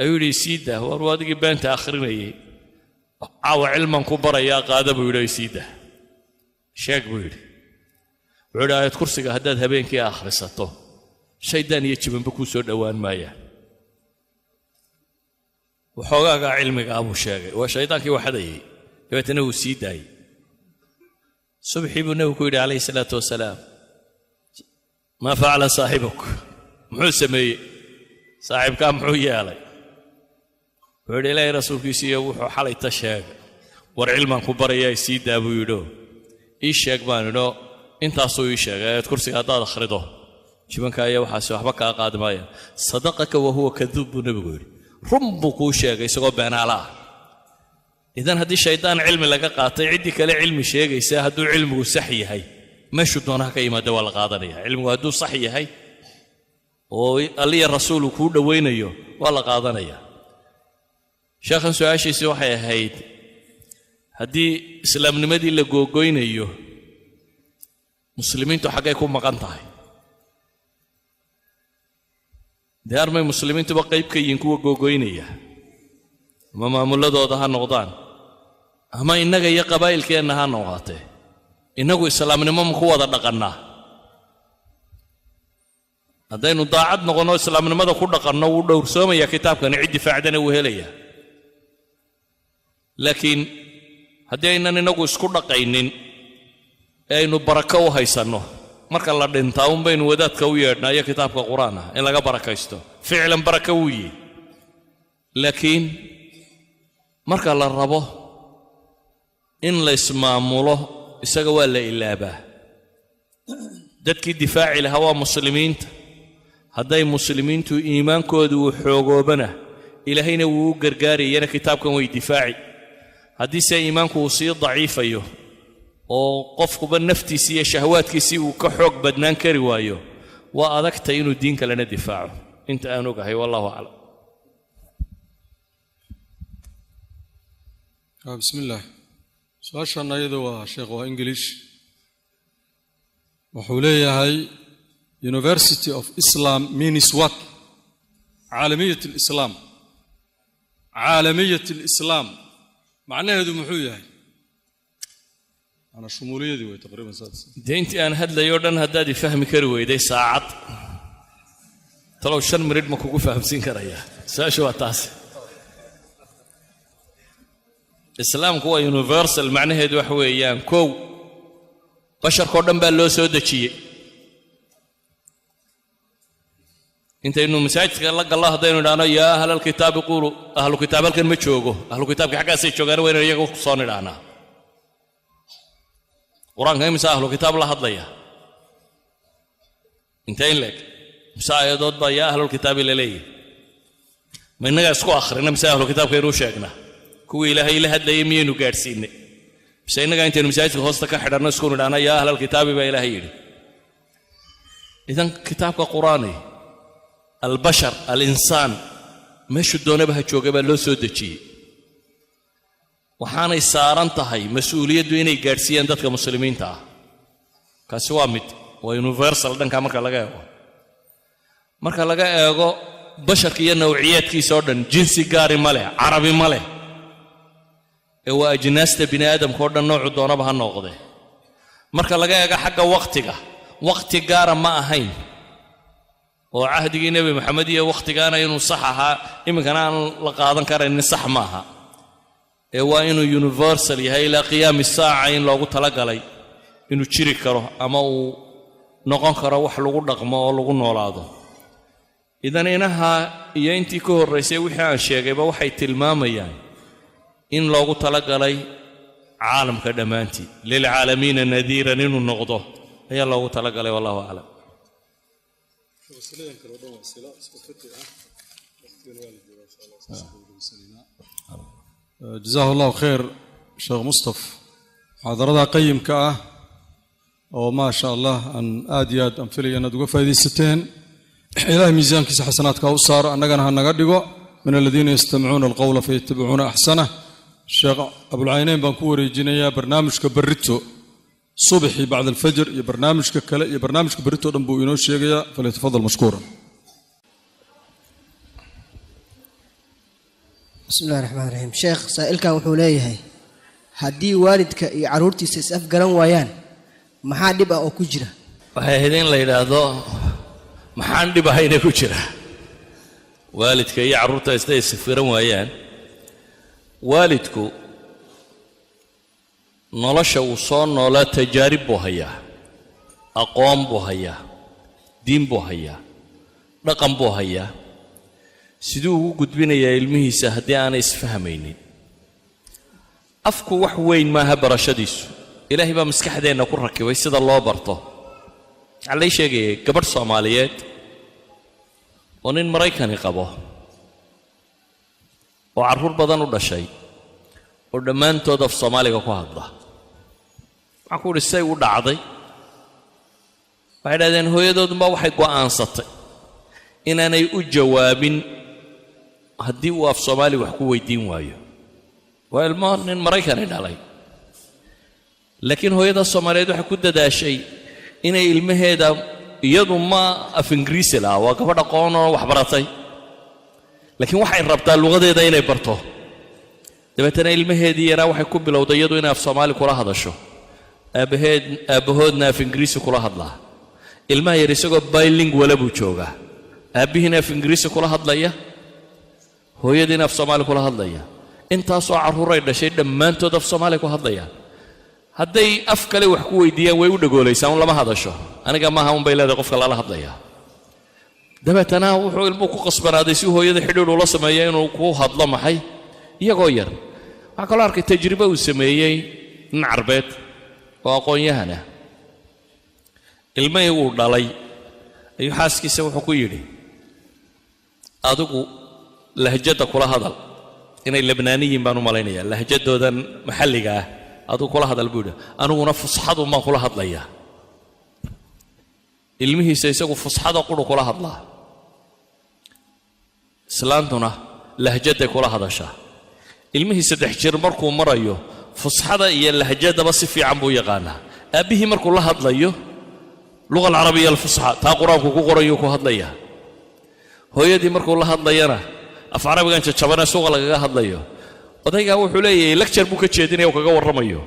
ayuu yidhi, "Sii daa. War, waa adigii beenta akhrinayay, caawa cilman ku barayaa, qaada," buu yidhi. "Sii daa, sheeg," buu yidhi. Wuxuu yidhi, "Aayad kursiga haddaad habeenkii akhrisato, shaydaan iyo jibanba kuu soo dhowaan maayaan." Waxoogaagaa cilmigaa buu sheegay, waa shaydaankii waxadayay. Dabeetana wuu sii daayey. Subxii buu nebigu ku yidhi calayhi salaatu wasalaam, "Maa facala saaxibuk? Muxuu sameeyey saaxiibkaa? Muxuu yeelay?" Wuxuu yidhi, "Ilaahay rasuulkiisiiyo, wuxuu xalayta sheegay." "War, cilmaan ku barayaa, sii daa," buu yidhio. "Ii sheeg," baan idho. Intaasuu ii sheegay: aayad kursiga haddaad akhrido, jibanka ayaa waxaasi waxba kaa qaadi maayaan. "Sadaqaka wahuwa kaduub," buu nebigu yidhi. "Run buu kuu sheegay isagoo beenaala ah." Idan haddii shaydaan cilmi laga qaatay, ciddii kale cilmi sheegaysa, hadduu cilmigu sax yahay, meeshuu doonaha ka yimaada waa la qaadanaya. Cilmigu hadduu sax yahay oo Alliya rasuulu kuu dhowaynayo, waa la qaadanaya. Sheekhan su-aashiisii waxay ahayd, haddii islaamnimadii la googoynayo, muslimiintu xaggay ku maqan tahay? Dee armay muslimiintuba qayb ka yihiin kuwa googoynaya? Ama maamuladooda ha noqdaan, ama innaga iyo qabaa'ilkeenna ha noqotee, innagu islaamnimo ma ku wada dhaqannaa? Haddaynu daacad noqonno, islaamnimada ku dhaqanno, wuu dhowrsoomayaa kitaabkani, cid difaacdana wuu helayaa. Laakiin haddii aynan innagu isku dhaqaynin ee aynu barako u haysanno, marka la dhintaa un baynu wadaadka u yeedhnaa iyo kitaabka qur-aan ah in laga barakaysto. Ficlan baraka wuu yihi, laakiin marka la rabo in la ismaamulo, isaga waa la ilaabaa. Dadkii difaaci lahaa waa muslimiinta. Hadday muslimiintu iimaankoodu uu xoogoobana, Ilaahayna wuu u gargaarayana, kitaabkan way difaaci. Haddiise iimaanku uu sii daciifayo oo qofkuba naftiisii iyo shahwaadkiisii uu ka xoog badnaan kari waayo, waa adagtay inuu diin kalena difaaco. Inta aan ogahay, wallahu aclam. Bismi illaah. Su-aashan ayada waa, sheekh, waa English. Wuxuu leeyahay, "University of Islam means what? Caalamiyat alislaam, caalamiyat alislaam macnaheedu muxuu yahay?" Ana shumuuliyadii wey taqriiban saas. Dee intii aan hadlayo dhan haddaad i fahmi kari weyday saacad, talow 5 minidh ma kugu fahamsiin karayaa? Su-aashu waa taas. Islaamku waa universal. Macnaheedu waxa weeyaan, kow, basharkao dhan baa loo soo dejiyey. Intaynu masaajidka la gallo haddaynu idhaahno "يا أهل الكتاب قولوا", ahlu kitaab halkan ma joogo, ahlu kitaabka xaggaasay joogaan, waa inaynu iyaga ku soo nidhaahnaa. Qur-aanka imisa ahlu kitaab la hadlaya? Intee in leeg mise aayadood baa "يا أهل الكتاب" la leeyahy? Ma innagaa isku akhrina mise ahlu kitaabka inuu sheegnaa? Kuwii Ilaahay la hadlayay miyaynu gaadhsiinay, mise innagaa intaynu masaajidka hoosta ka xidhanno isku nidhaahna "يا أهل الكتاب" baa Ilaahay yidhi? Idan kitaabka qur-aani البشر الإنسان meeshuu doonaba ha jooga baa loo soo dejiyey, waxaanay saaran tahay mas-uuliyaddu inay gaadhsiiyaan dadka muslimiinta ah. Kaasi waa mid, waa universal dhanka marka laga eego. Marka laga eego basharka iyo nawciyaadkiisa oo dhan, jinsi gaari ma leh, Carabi ma leh, ee waa ajnaasta bini aadamka oo dhan, noocu doonaba ha noqde. Marka laga eego xagga wakhtiga, wakhti gaara ma ahayn, oo cahdigii Nebi Maxamed iyo wakhtigaana inuu sax ahaa, iminkana aan la qaadan karaynin, sax maaha, ee waa inuu universal yahay ilaa qiyaami saaca, in loogu talagalay inuu jiri karo ama uu noqon karo wax lagu dhaqmo oo lagu noolaado. Idan inaha iyo intii ka horraysay wixii aan sheegayba waxay tilmaamayaan in loogu talagalay caalamka dhammaantii, للعالمين نذيرا inuu noqdo ayaa loogu talagalay. والله أعلم. Wasiiladan kale oo dhan waa as'ilo isku fiqi ah, waqtigana waa la joogaa, insha Allah saas aynu dhegeysanayna. جزاه الله خير sheekh Mustaf muxaadarada qayimka ah oo maa sha Allah aan aad iyo aad aan filaya inaad uga faa'iidaysateen. Ilahay miisaankiisa xasanaadka u saaro, annagana ha naga dhigo من الذين يستمعون القول فيتبعون أحسنه. Sheekh Abulcayneyn baan ku wareejinayaa barnaamijka berrito subaxii بعد الفجر iyo barnaamijka kale iyo barnaamijka berrito dhan buu inoo sheegayaa. فليتفضل مشكورا. بسم الله الرحمن الرحيم. Sheekh, saa'ilkan wuxuu leeyahay, haddii waalidka iyo carruurtiisa is afgaran waayaan, maxaa dhib ah oo ku jira? Waxay ahayd in la yidhaahdo, maxaan dhib ahayne ku jira waalidka iyo carruurta isday isfiran waayaan? Waalidku nolosha uu soo noolaa tajaarib buu hayaa, aqoon buu hayaa, diin buu hayaa, dhaqan buu hayaa. Siduu ugu gudbinayaa ilmihiisa haddii aanay isfahmaynin? Afku wax weyn maaha barashadiisu, Ilaahay baa maskaxdeenna ku rakibay sida loo barto. Waxaa lay sheegayay gabadh Soomaaliyeed oo nin Maraykani qabo oo carruur badan u dhashay oo dhammaantood af Soomaaliga ku hadla. Waxaan ku idhi, say u dhacday? Waxay dhahdeen, hooyadoodunbaa waxay go'aansatay inaanay u jawaabin haddii uu af Soomaali wax ku weydiin waayo. Waa ilmo nin Maraykani dhalay, laakiin hooyada Soomaaliyeed waxay ku dadaashay inay ilmaheeda, iyadu ma af Ingiriisi laha, waa gabadh aqoon oo wax baratay, laakiin waxay rabtaa luqadeeda inay barto. Dabeetana ilmaheedii yaraa waxay ku bilowday iyadu inay af Soomaali kula hadasho, aabbaheed aabbahoodna af Ingiriisi kula hadlaa. Ilmaha yar isagoo bilingual ah buu joogaa, aabbihiina af Ingiriisi kula hadlaya, hooyadiina af Soomaali kula hadlaya. Intaasoo carruuray dhashay dhammaantood af Soomaali ku hadlayaan. Hadday af kale wax ku weydiiyaan, way u dhagoolaysaa un, lama hadasho. Aniga maaha un bay leedahay qofka lala hadlayaa. Dabeetana wuxuu ilmuhu ku qasbanaaday si hooyada xidhiidh ula sameeya inuu ku hadlo maxay iyagoo yar. Waxaa kaloo arkay tajribo uu sameeyey nin Carbeed oo aqoon-yahan ah. Ilmihii uu dhalay ayuu xaaskiisa wuxuu ku yidhi, adigu lahjadda kula hadal, inay Labnaaniyiin baan u malaynayaa, lahjadoodan maxalliga ah adigu kula hadal buu yidhi, aniguna fusxadun baan kula hadlayaa. Ilmihiisa isagu fusxada quru kula hadlaa, islaantuna lahjadday kula hadashaa. Ilmihii 3 jir markuu marayo, fusxada iyo lahjadaba si fiican buu yaqaanaa. Aabbihii markuu la hadlayo, اللغة العربية الفصحى, taa Qur-aanku ku qorayuu ku hadlayaa. Hooyadii markuu la hadlayana, af Carabigan jajabane suuqa lagaga hadlayo. Odaygaa wuxuu leeyahay, lecture buu ka jeedinaya uu kaga warramayo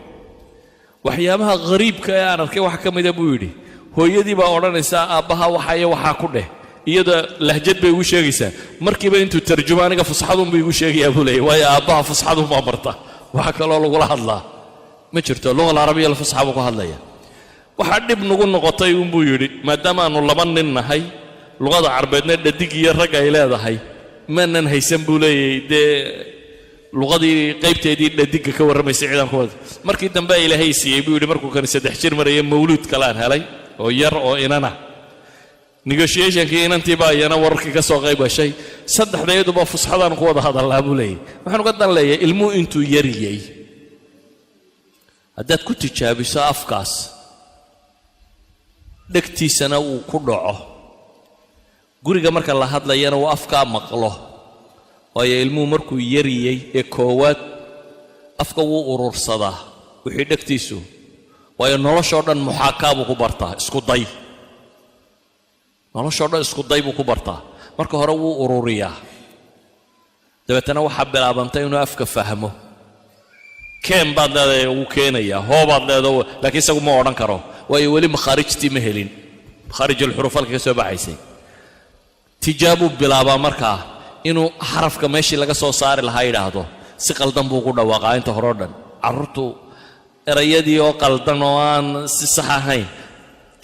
waxyaabaha khariibka ee aan arkay. Waxa ka mida buu yidhi, hooyadii baa odhanaysaa aabbaha waxa iyo waxaa ku dheh, iyadoo lahjad bay ugu sheegaysaa. Markiiba intuu tarjumo, aniga fusxadunbuu igu sheegayaa buu leeyahy, waayo aabbaha fusxadunbaa barta. Waxa kaloo lagula hadlaa ma jirto. اللغة العربية الفصحى buu ku hadlaya. Waxaa dhib nagu noqotay unbuu yidhi, maadaama aanu laba nin nahay, luqada carbeedna dhadig iyo rag ay leedahay, maanan haysan buu leeyahay dee luqadii qaybteedii dhadigga ka warramaysay ciidan kuwada. Markii dambe Ilaahay siiyey buu yidhi, markuu kani 3 jir maraya, mawluud kalean helay oo yar oo inana. Negotiationkii inantii baa iyana wararkii ka soo qayb gashay. Saddexda iyaduba fusxadaan ku wada hadallaa buu leeyahy. Waxaan uga dan leeyahay, ilmuhu intuu yariyey haddaad ku tijaabiso afkaas, dhegtiisana uu ku dhaco, guriga marka la hadlayana uu afkaa maqlo, waayo ilmuhu markuu yariyey ee koowaad afka wuu urursadaa wixii dhegtiisu, waayo noloshoo dhan muxaakaa buu ku bartaa, isku day. Noloshoo dhan isku day buu ku bartaa. Marka hore wuu ururiyaa, dabeetana waxaa bilaabantay inuu afka fahmo. Keen baad leedahay, wuu keenayaa. Hoobaad leedahay, laakiin isagu ma odhan karo, waayo weli makhaarijtii ma helin, makhaarij alxuruuf halka ka soo baxaysay. Tijaabuu bilaabaa markaa inuu xarafka meeshii laga soo saari lahaa yidhaahdo. Si qaldan buu ugu dhawaaqaa inta hore o dhan. Carruurtu erayadii oo qaldan oo aan si sax ahayn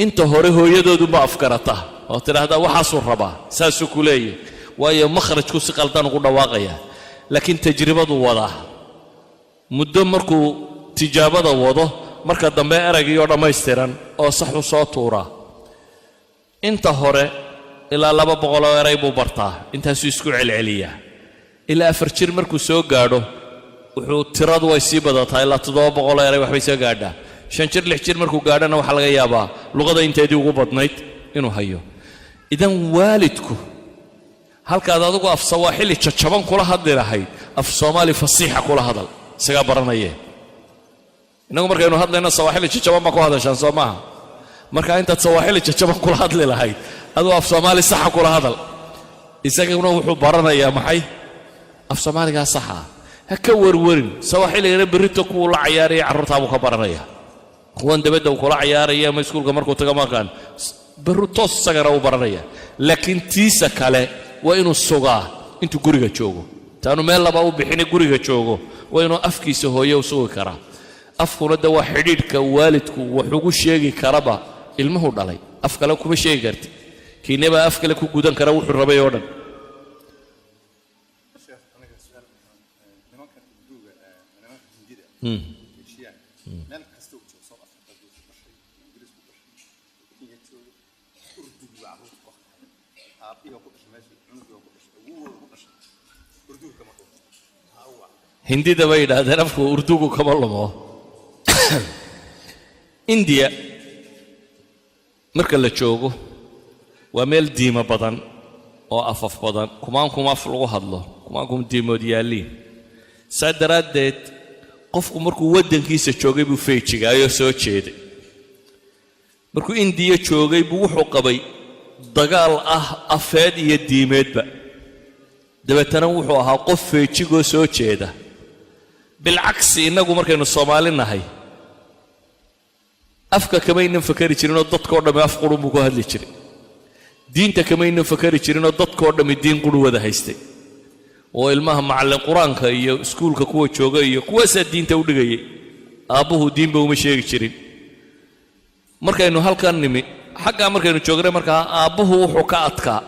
inta hore hooyadoodunba afgarata oo tidhaahdaa, waxaasuu rabaa, saasuu ku leeyahy, waayo makhrajku si qaldan ugu dhawaaqaya. Laakiin tajribaduu wadaa muddo. Markuu tijaabada wado, marka dambe eraygii oo dhammaystiran oo saxu soo tuuraa. Inta hore ilaa 200 oo eray buu bartaa, intaasuu isku celceliyaa. Ilaa 4 jir markuu soo gaadho, wuxuu tiradu way sii badataa, ilaa 700 oo eray waxbay soo gaadhaa. 5 jir, 6 jir markuu gaadhona, waxaa laga yaabaa luqada inteedii ugu badnayd inuu hayo. Idan waalidku, halkaad adigu af Sawaaxili jajaban kula hadli lahayd, af Soomaali fasiixa kula hadal, isagaa baranayee. Innagu markaynu hadlayno Sawaaxili jajaban baa ku hadashaan, soo maaha? Marka intaad Sawaaxili jajaban kula hadli lahayd, aduu af Soomaali saxa kula hadal. Isaguna wuxuu baranayaa maxay? Af Soomaaligaa saxa. Ha ka warwarin sawaaxiligana, berrito kuwuu la cayaaraya carruurtaabuu ka baranaya. Kuwan dabadda uu kula cayaaraya ama iskuulka markuu tago markaan berru toos isagana uu baranaya. Laakiin tiisa kale waa inuu sugaa intuu guriga joogo, taanu meel laba u bixina guriga joogo, waa inuu afkiisa hooye u sugi karaa. Afkuna de waa xidhiidhka waalidku wax ugu sheegi karaba ilmuhu dhalay. Af kale kuma sheegi karti, kiinebaa af kale ku gudan kara wuxuu rabay oo dhan. Sheekh, aniga su-aal: nimankan Urduga, nimanka Hindida, Eeshiyaan, meel kasta uu joogo, South Africa buu ku dhashay, Ingiriis ku dhashay, Kenya joogo, Urdugu baa carruurta ku akhriya. Aabbihii ku dhashay meeshii, cunugii ku dhashay, awowgooda ku dhashay, Urduga kama dhunto. Hindida bay yidhaahdeen afku Urdugu kama lumo. Indiya marka la joogo waa meel diimo badan oo afaf badan, kumaankum af lagu hadlo, kumaankum diimood yaalliin. Saa daraaddeed qofku markuu waddankiisa joogay buu feejigaayoo soo jeeday. Markuu Indiya joogay buu wuxuu qabay dagaal ah afeed iyo diimeedba. Dabeetana wuxuu ahaa qof feejigoo soo jeeda. Bilcagsi, innagu markaynu Soomaali nahay afka kamaynan fakari jirinoo dadkao dhammi af qurun buu ku hadli jiray. Diinta kamaynan fakari jirinoo dadkao dhammi diin quru wada haystay, oo ilmaha macallin qur-aanka iyo iskuulka kuwa jooga iyo kuwaasaa diinta u dhigayay, aabbuhu diinba uma sheegi jirin. Markaynu halkan nimi, xaggaa markaynu joognay, markaa aabbuhu wuxuu ka adkaa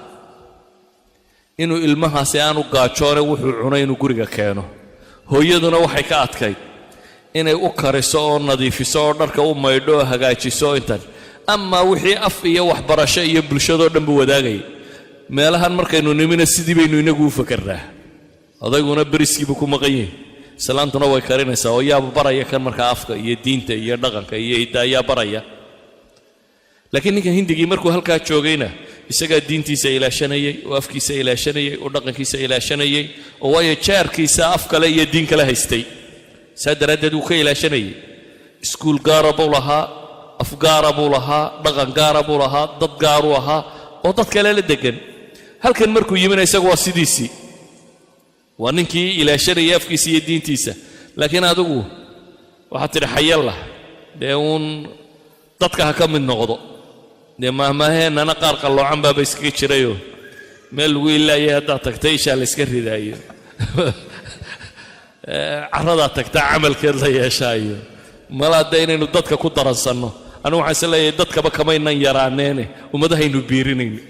inuu ilmahaasi aanu gaajoone wuxuu cunay inuu guriga keeno. Hooyaduna waxay ka adkayd inay u kariso oo nadiifiso oo dharka u maydho oo hagaajiso intan. Amaa wixii af iyo waxbarasho iyo bulshadoo dhan buu wadaagayay. Meelahan markaynu nimina sidii baynu inagu u fakarnaa. Odayguna beriskiibuu ku maqan yahay, islaantuna way karinaysaa, oo yaaba baraya kan markaa afka iyo diinta iyo dhaqanka iyo hidda ayaa baraya? Laakiin ninka Hindigii markuu halkaa joogayna isagaa diintiisa ilaashanayay oo afkiisa ilaashanayay oo dhaqankiisa ilaashanayay, oo waayo jaarkiisa af kale iyo diin kale haystay, saa daraaddeed wuu ka ilaashanayay. Iskuul gaara buu lahaa, af gaara buu lahaa, dhaqan gaara buu lahaa, dad gaaruu ahaa oo dad kale la degan. Halkan markuu yimina isagu waa sidiisii, waa ninkii ilaashanayay afkiisa iyo diintiisa. Laakiin adigu waxaad tidhi xayalla dee uun dadka ha ka mid noqdo. Dee maahmaaheennana qaar qalloocan baaba iskaga jirayoo meel lagu ilaayay haddaad tagtay ishaa la iska ridaayo. Carradaa tagtaa camalkeed la yeeshaayo. Malaa dee inaynu dadka ku daransanno. Anigu waxaan is leeyahay dadkaba kamaynan yaraaneene, ummadahaynu biirinayno.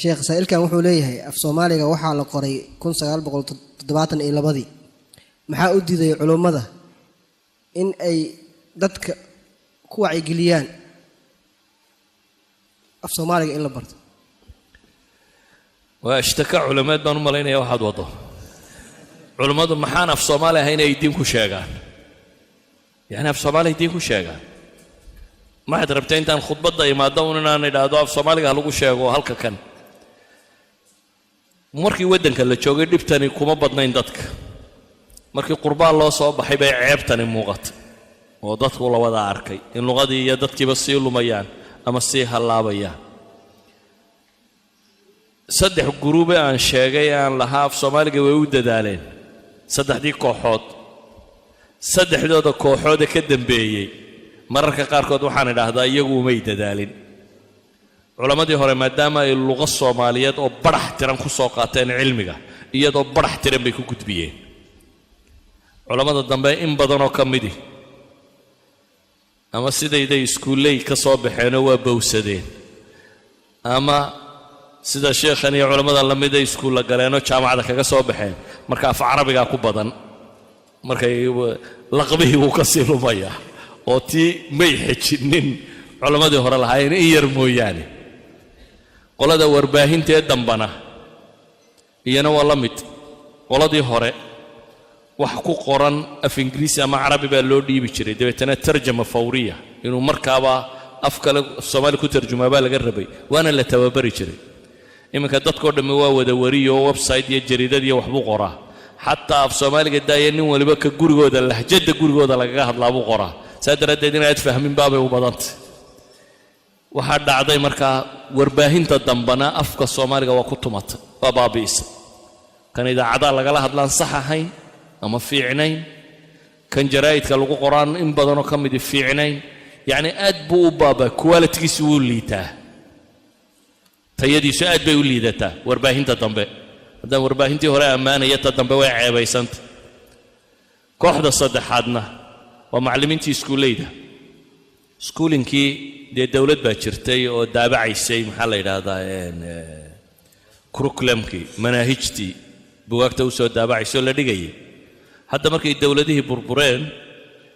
Sheekh, saa'ilkan wuxuu leeyahay, af Soomaaliga waxaa la qoray 1972-dii. Maxaa u diiday culummada in ay dadka ku wacyigeliyaan af Soomaaliga in la barto? Waa ishtaka culameed baan u malaynaya waxaad waddo. Culummadu maxaan af Soomaali ahayn ay diin ku sheegaan? Yacni af Soomaali diin ku sheegaan? Maxaad rabtay, intaan khudbadda imaaddo un inaan idhaahdo af Soomaaliga ha lagu sheego halka kan? Markii waddanka la joogay dhibtani kuma badnayn dadka. Markii qurbaan loo soo baxay bay ceebtani muuqatay oo dadku la wada arkay in luqadii iyo dadkiiba sii lumayaan ama sii hallaabayaan. Saddex group-e aan sheegay aan lahaa af Soomaaliga way u dadaaleen, saddexdii kooxood, saddexdooda kooxoode ka dambeeyey, mararka qaarkood waxaan idhaahdaa iyagu umay dadaalin. Culammadii hore, maadaama ay luqo Soomaaliyeed oo badhax tiran ku soo qaateen cilmiga, iyadoo badhax tiran bay ku gudbiyeen. Culammada dambe in badanoo ka midi ama sidayday iskuulley ka soo baxeenoo waa bowsadeen, ama sida sheekhan iyo culammada lamida iskuulla galeenoo jaamacada kaga soo baxeen. Marka af carabigaa ku badan, markay laqbihii wuu ka sii lumayaa oo tii may xejinin culammadii hore lahaayeen in yar mooyaane. Qolada warbaahintee dambana iyana waa la mid. Qoladii hore wax ku qoran af Ingiriisi ama Carabi baa loo dhiibi jiray, dabeetana tarjama fawriya, inuu markaaba af kale Soomaali ku tarjumaa baa laga rabay, waana la tababari jiray. Iminka dadkoo dhammi waa wada wariyo, website iyo jariidad iyo waxbuu qoraa. Xataa af Soomaaliga daaya, nin waliba ka gurigooda, lahjadda gurigooda lagaga hadlaa buu qoraa. Saa daraaddeed inaad fahmin baabay u badantay. Waxaa dhacday markaa warbaahinta dambana afka Soomaaliga waa ku tumatay, waa baabi'isay. Kan idaacadaha lagala hadlaan sax ahayn ama fiicnayn, kan jaraa'idka lagu qoraan in badanoo ka midi fiicnayn. Yacni aad buu u baaba, quality-giisu wuu liitaa, tayadiisu aad bay u liidataa warbaahinta dambe. Haddaan warbaahintii hore ammaanaya, ta dambe way ceebaysanta. Kooxda saddexaadna waa macallimiintii iskuulleyda. Iskuulinkii dee dowlad baa jirtay oo daabacaysay, maxaa la yidhaahdaa, curriculum-kii, manaahijtii bugaagta usoo daabacaysay oo la dhigayay. Hadda markay dowladihii burbureen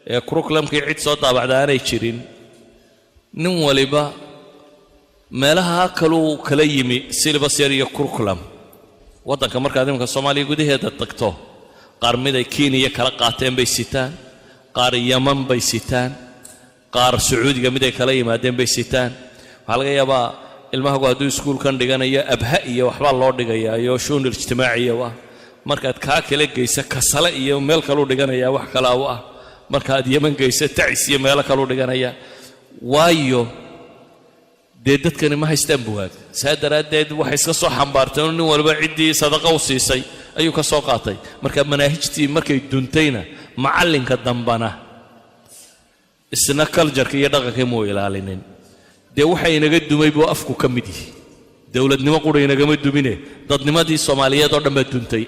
ee curriculum-kii cid soo daabacda aanay jirin, nin waliba meelaha kaluu kala yimi syllabus yar iyo curriculum. Waddanka markaad imanka Soomaaliya gudaheeda tagto, qaar mid ay Kenya kala qaateen bay sitaan, qaar Yaman bay sitaan, qaar Sacuudiga mid ay kala yimaadeen bay sitaan. Waxaa laga yaabaa ilmahagu hadduu iskuulkan dhiganayo abha iyo waxbaa loo dhigayaa iyo shu'uun ijtimaaciya ah. Markaad kaa kala geysa Kasale iyo meel kaluu dhiganayaa, wax kalaa u ah. Markaad Yeman geysa Tacis iyo meelo kaluu dhiganaya. Waayo dee dadkani ma haystaan buwaag. Saa daraaddeed waxay iska soo xambaarteen nin waliba ciddii sadaqa u siisay ayuu ka soo qaatay. Marka manaahijtii markay duntayna, macallinka dambana isna culture-ka iyo dhaqankii muu ilaalinin. Dee waxa inaga dumay buu afku ka mid yihi. Dowladnimo qura inagama dumine, dadnimadii Soomaaliyeed oo dhan baa duntay.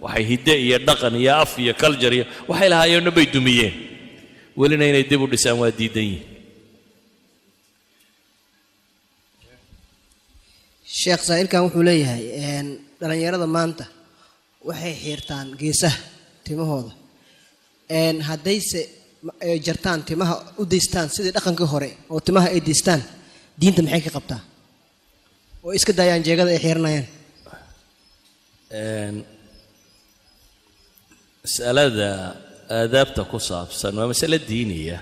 Waxay hidde iyo dhaqan iyo af iyo culture iyo waxay lahaayeen dhan bay dumiyeen. Welina inay dib u dhisaan waa diidan yihin. Sheekh, saa'ilkan wuxuu leeyahay, dhalinyarada maanta waxay xiirtaan geesaha timahooda. Haddayse ay jartaan timaha, u daystaan sidii dhaqankii hore oo timaha ay daystaan, diinta maxay ka qabtaa, oo iska daayaan jeegada ay xiiranayaan? Masalada aadaabta ku saabsan waa masale diiniya.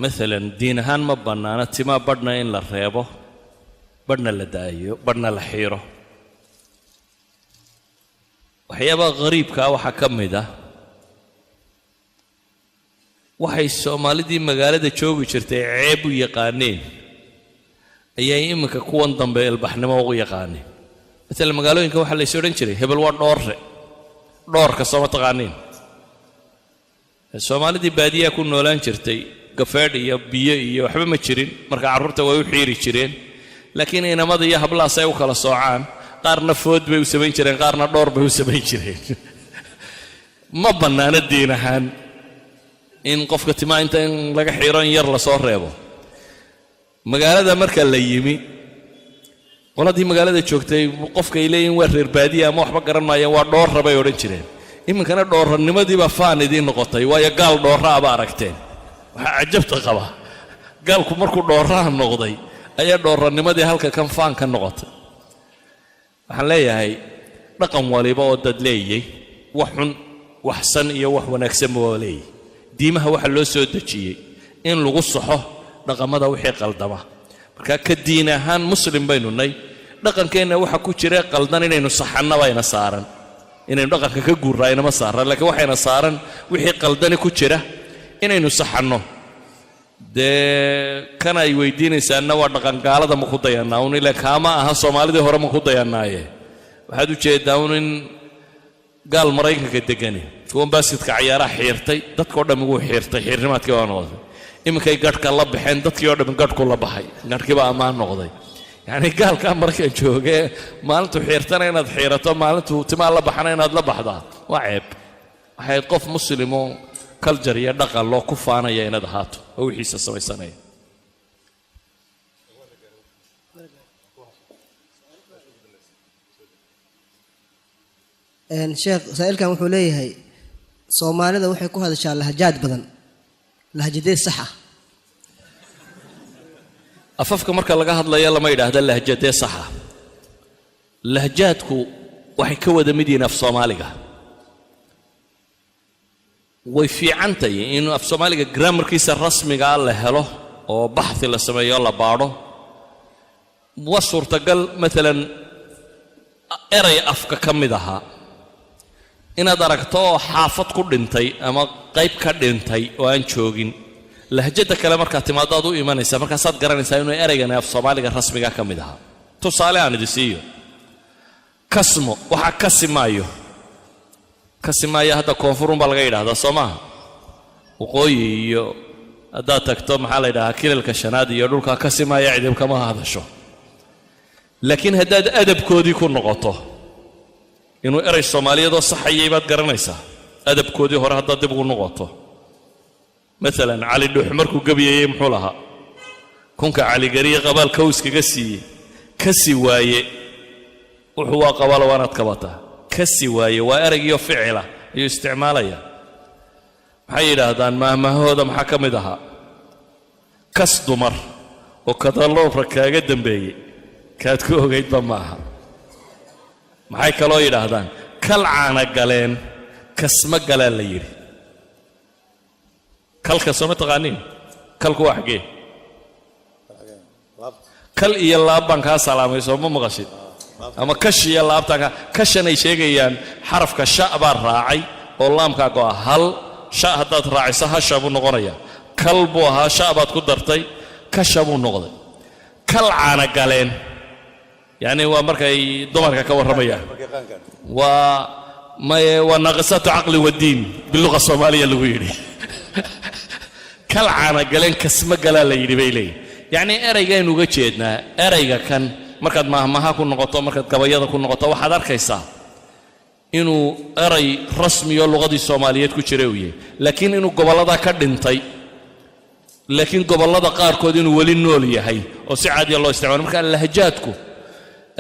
Maalan diin ahaan ma bannaano timaa badhna in la reebo, badhna la daayo, badhna la xiiro. Waxyaabaha khariibkaa waxaa ka mid ah waxay Soomaalidii magaalada joogi jirtay ceeb u yaqaaneen ayay iminka kuwan dambe ilbaxnimo ugu yaqaaneen. Maalan magaalooyinka waxaa lays odhan jiray hebel waa dhoorre. Dhoorka sooma taqaaniin? Soomaalidii baadiyaha ku noolaan jirtay gafeedh iyo biyo iyo waxba ma jirin, marka carruurta way u xiiri jireen. Laakiin inamada iyo hablahaas ay u kala soocaan. Qaarna food bay u samayn jireen, qaarna dhoor bay u samayn jireen. Ma bannaano diin ahaan in qofka timaha inta in laga xiro in yar lasoo reebo. Magaalada marka la yimi, qoladii magaalada joogtay qofka ay leeyihin waa reer baadiya ama waxba garan maayeen, waa dhoorra bay odhan jireen. Iminkana dhoorranimadiibaa faan idiin noqotay, waayo gaal dhoorra aba aragteen. Waxaa cajabta qaba, gaalku markuu dhoorraha noqday ayaa dhoorranimadii halka kan faan ka noqotay. Waxaan leeyahay, dhaqan waliba oo dad leeyay, wax xun, wax san iyo wax wanaagsanba waa leeyahy. Diimaha waxa loo soo dejiyey in lagu saxo dhaqamada wixii qaldama. Marka ka diin ahaan muslim baynu nay, dhaqankeenna waxa ku jira qaldan inaynu saxanna bayna saaran. Inaynu dhaqanka ka guurraa inama saaran, laakiin waxayna saaran wixii qaldani ku jira inaynu saxanno. Dee kan ay weydiinaysaanna waa dhaqan gaalada ma ku dayannaa un ila kaama aha, Soomaalidii hore ma ku dayannaaye. Waxaad u jeeddaa un in gaal Maraykanka degani kuwan baasketka cayaaraha xiirtay, dadkao dhammi wuu xiirtay, xiirnimaadkii baa noqday. Iminkay gadhka la baxeen, dadkii oo dhammi gadhku la baxay, gadhkii baa ammaan noqday. Yacni gaalkaa Maraykan joogee maalintuu xiirtana inaad xiirato, maalintuu timaa la baxana inaad la baxdaa, waa ceeb. Waxay qof muslimoo culture iyo dhaqan loo ku faanaya inaad ahaato oo wixiisa samaysanaya. Sheekh, saa'ilkan wuxuu leeyahay, Soomaalida waxay ku hadashaa lahajaad badan, lahjadee sax ah? Afafka marka laga hadlayo lama yidhaahda lahjadee saxa. Lahjaadku waxay ka wada mid yihiin af Soomaaliga. Way fiicantahy in af Soomaaliga grammarkiisa rasmigaa la helo oo baxthi la sameeyo, la baadho. Waa suurtagal, maalan erey afka ka mid ahaa inaad aragto oo xaafad ku dhintay ama qayb ka dhintay oo aan joogin, lahjadda kale markaad timaado aad u imanaysaa, markaasaad garanaysaa inuu ereygani af Soomaaliga rasmiga ka mid ahaa. Tusaale aan idin siiyo: kasmo waxaa kasi maayo, kasi maayo. Hadda koonfurun baa laga yidhahdaa, soo maaha? Waqooyi iyo haddaad tagto, maxaa la yidhahaa, Kilalka Shanaad iyo dhulkaa, kasi maayo cidib kama hadasho. Laakiin haddaad adabkoodii ku noqoto, inuu erey Soomaaliyeedoo saxayay baad garanaysaa. Adabkoodii hore haddaad dib ugu noqoto, maalan Cali Dhuux markuu gebiyayey muxuu lahaa? Kunka Caligariye qabaal kow iskaga siiyey, kasi waaye wuxuu waa qabaalo waanaad kabataa. Kasi waaye waa ereygiyo ficila ayuu isticmaalaya. Maxay yidhaahdaan maahmaahooda? Maxaa ka mid ahaa? Kas dumar oo kadaloobra kaaga dambeeyey kaad ku ogaydba ma aha. Maxay kaloo yidhaahdaan? Kal caana galeen kasma galaa la yidhi. Kalka soo ma taqaaniin? Kalku waa xaggee? Kal iyo laab baan kaa salaamay, soo ma maqashid? Ama kash iyo laabtaan kaa kashanay sheegayaan. Xarafka sha baa raacay oo laamkaa go'a. Hal sha haddaad raaciso, hasha buu noqonayaa. Kal buu ahaa, sha baad ku dartay, kasha buu noqday. Kal caana galeen, yacni waa markay dumarka ka warramayaan, waa maye, waa naaqisaatu caqli wadiin biluqa soomaaliya lagu yidhi. Kal caana galeen kasma galaa la yidhi, bay leeyihin. Yacni ereygaynu uga jeednaa ereyga kan, markaad mahmaha ku noqoto, markaad gabayada ku noqoto, waxaad arkaysaa inuu erey rasmiyo luqadii Soomaaliyeed ku jira uu yahay, laakiin inuu gobolladaa ka dhintay, laakiin gobollada qaarkood inuu weli nool yahay oo si caadiya loo isticmaalo. Marka lahjaadku,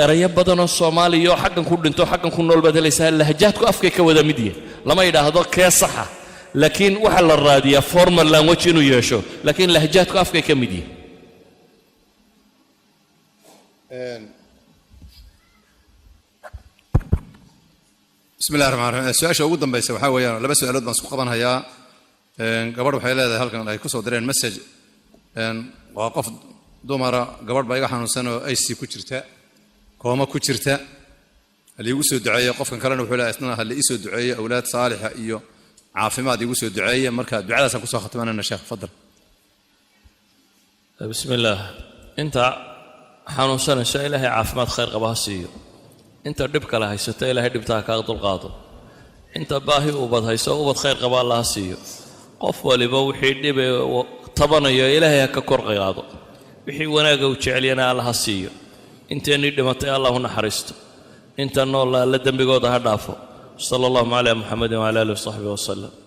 erayo badanoo Soomaaliya oo xaggan ku dhinto, xaggan ku nool baad helaysaa. Lahjaadku afkay ka wada mid yihin. Lama yidhaahdo kee saxa, laakiin waxaa la raadiyaa formal language inuu yeesho, laakiin lahjaadku afkay ka mid yihin. Bismi illahi raxmaan raxiim. Su-aasha ugu dambaysa waxaa weeyaan, laba su-aalood baan isku qabanhayaa. Gabadh waxay leedahay, halkan ay ku soo direen message, waa qof dumara: gabadh baa iga xanuunsan oo IC ku jirta, kooma ku jirta, haliigu soo duceeye. Qofkan kalena wuxuu leeyahay, isna ha la ii soo duceeye, awlaad saalixa iyo caafimaad iigu soo duceeye. Marka ducadaasaan kusoo khatimanayna. Sheekh, fadal. Bismi illaah. Inta xanuunsanayso Ilaahay caafimaad khayr qaba ha siiyo. Inta dhib kale haysato Ilaahay dhibtaa kaa dulqaado. Inta baahi ubad hayso, ubad khayr qaba Alla ha siiyo. Qof waliba wixii dhibe tabanayo Ilaahay ha ka kor qaado, wixii wanaagga uu jecelyana Alla ha siiyo. Inteennii dhimatay Allah u naxariisto. Inta noolla Alle dembigooda ha dhaafo. Sala allahuma calaa Muxamedin wcala alih wasaxbihi wasalam.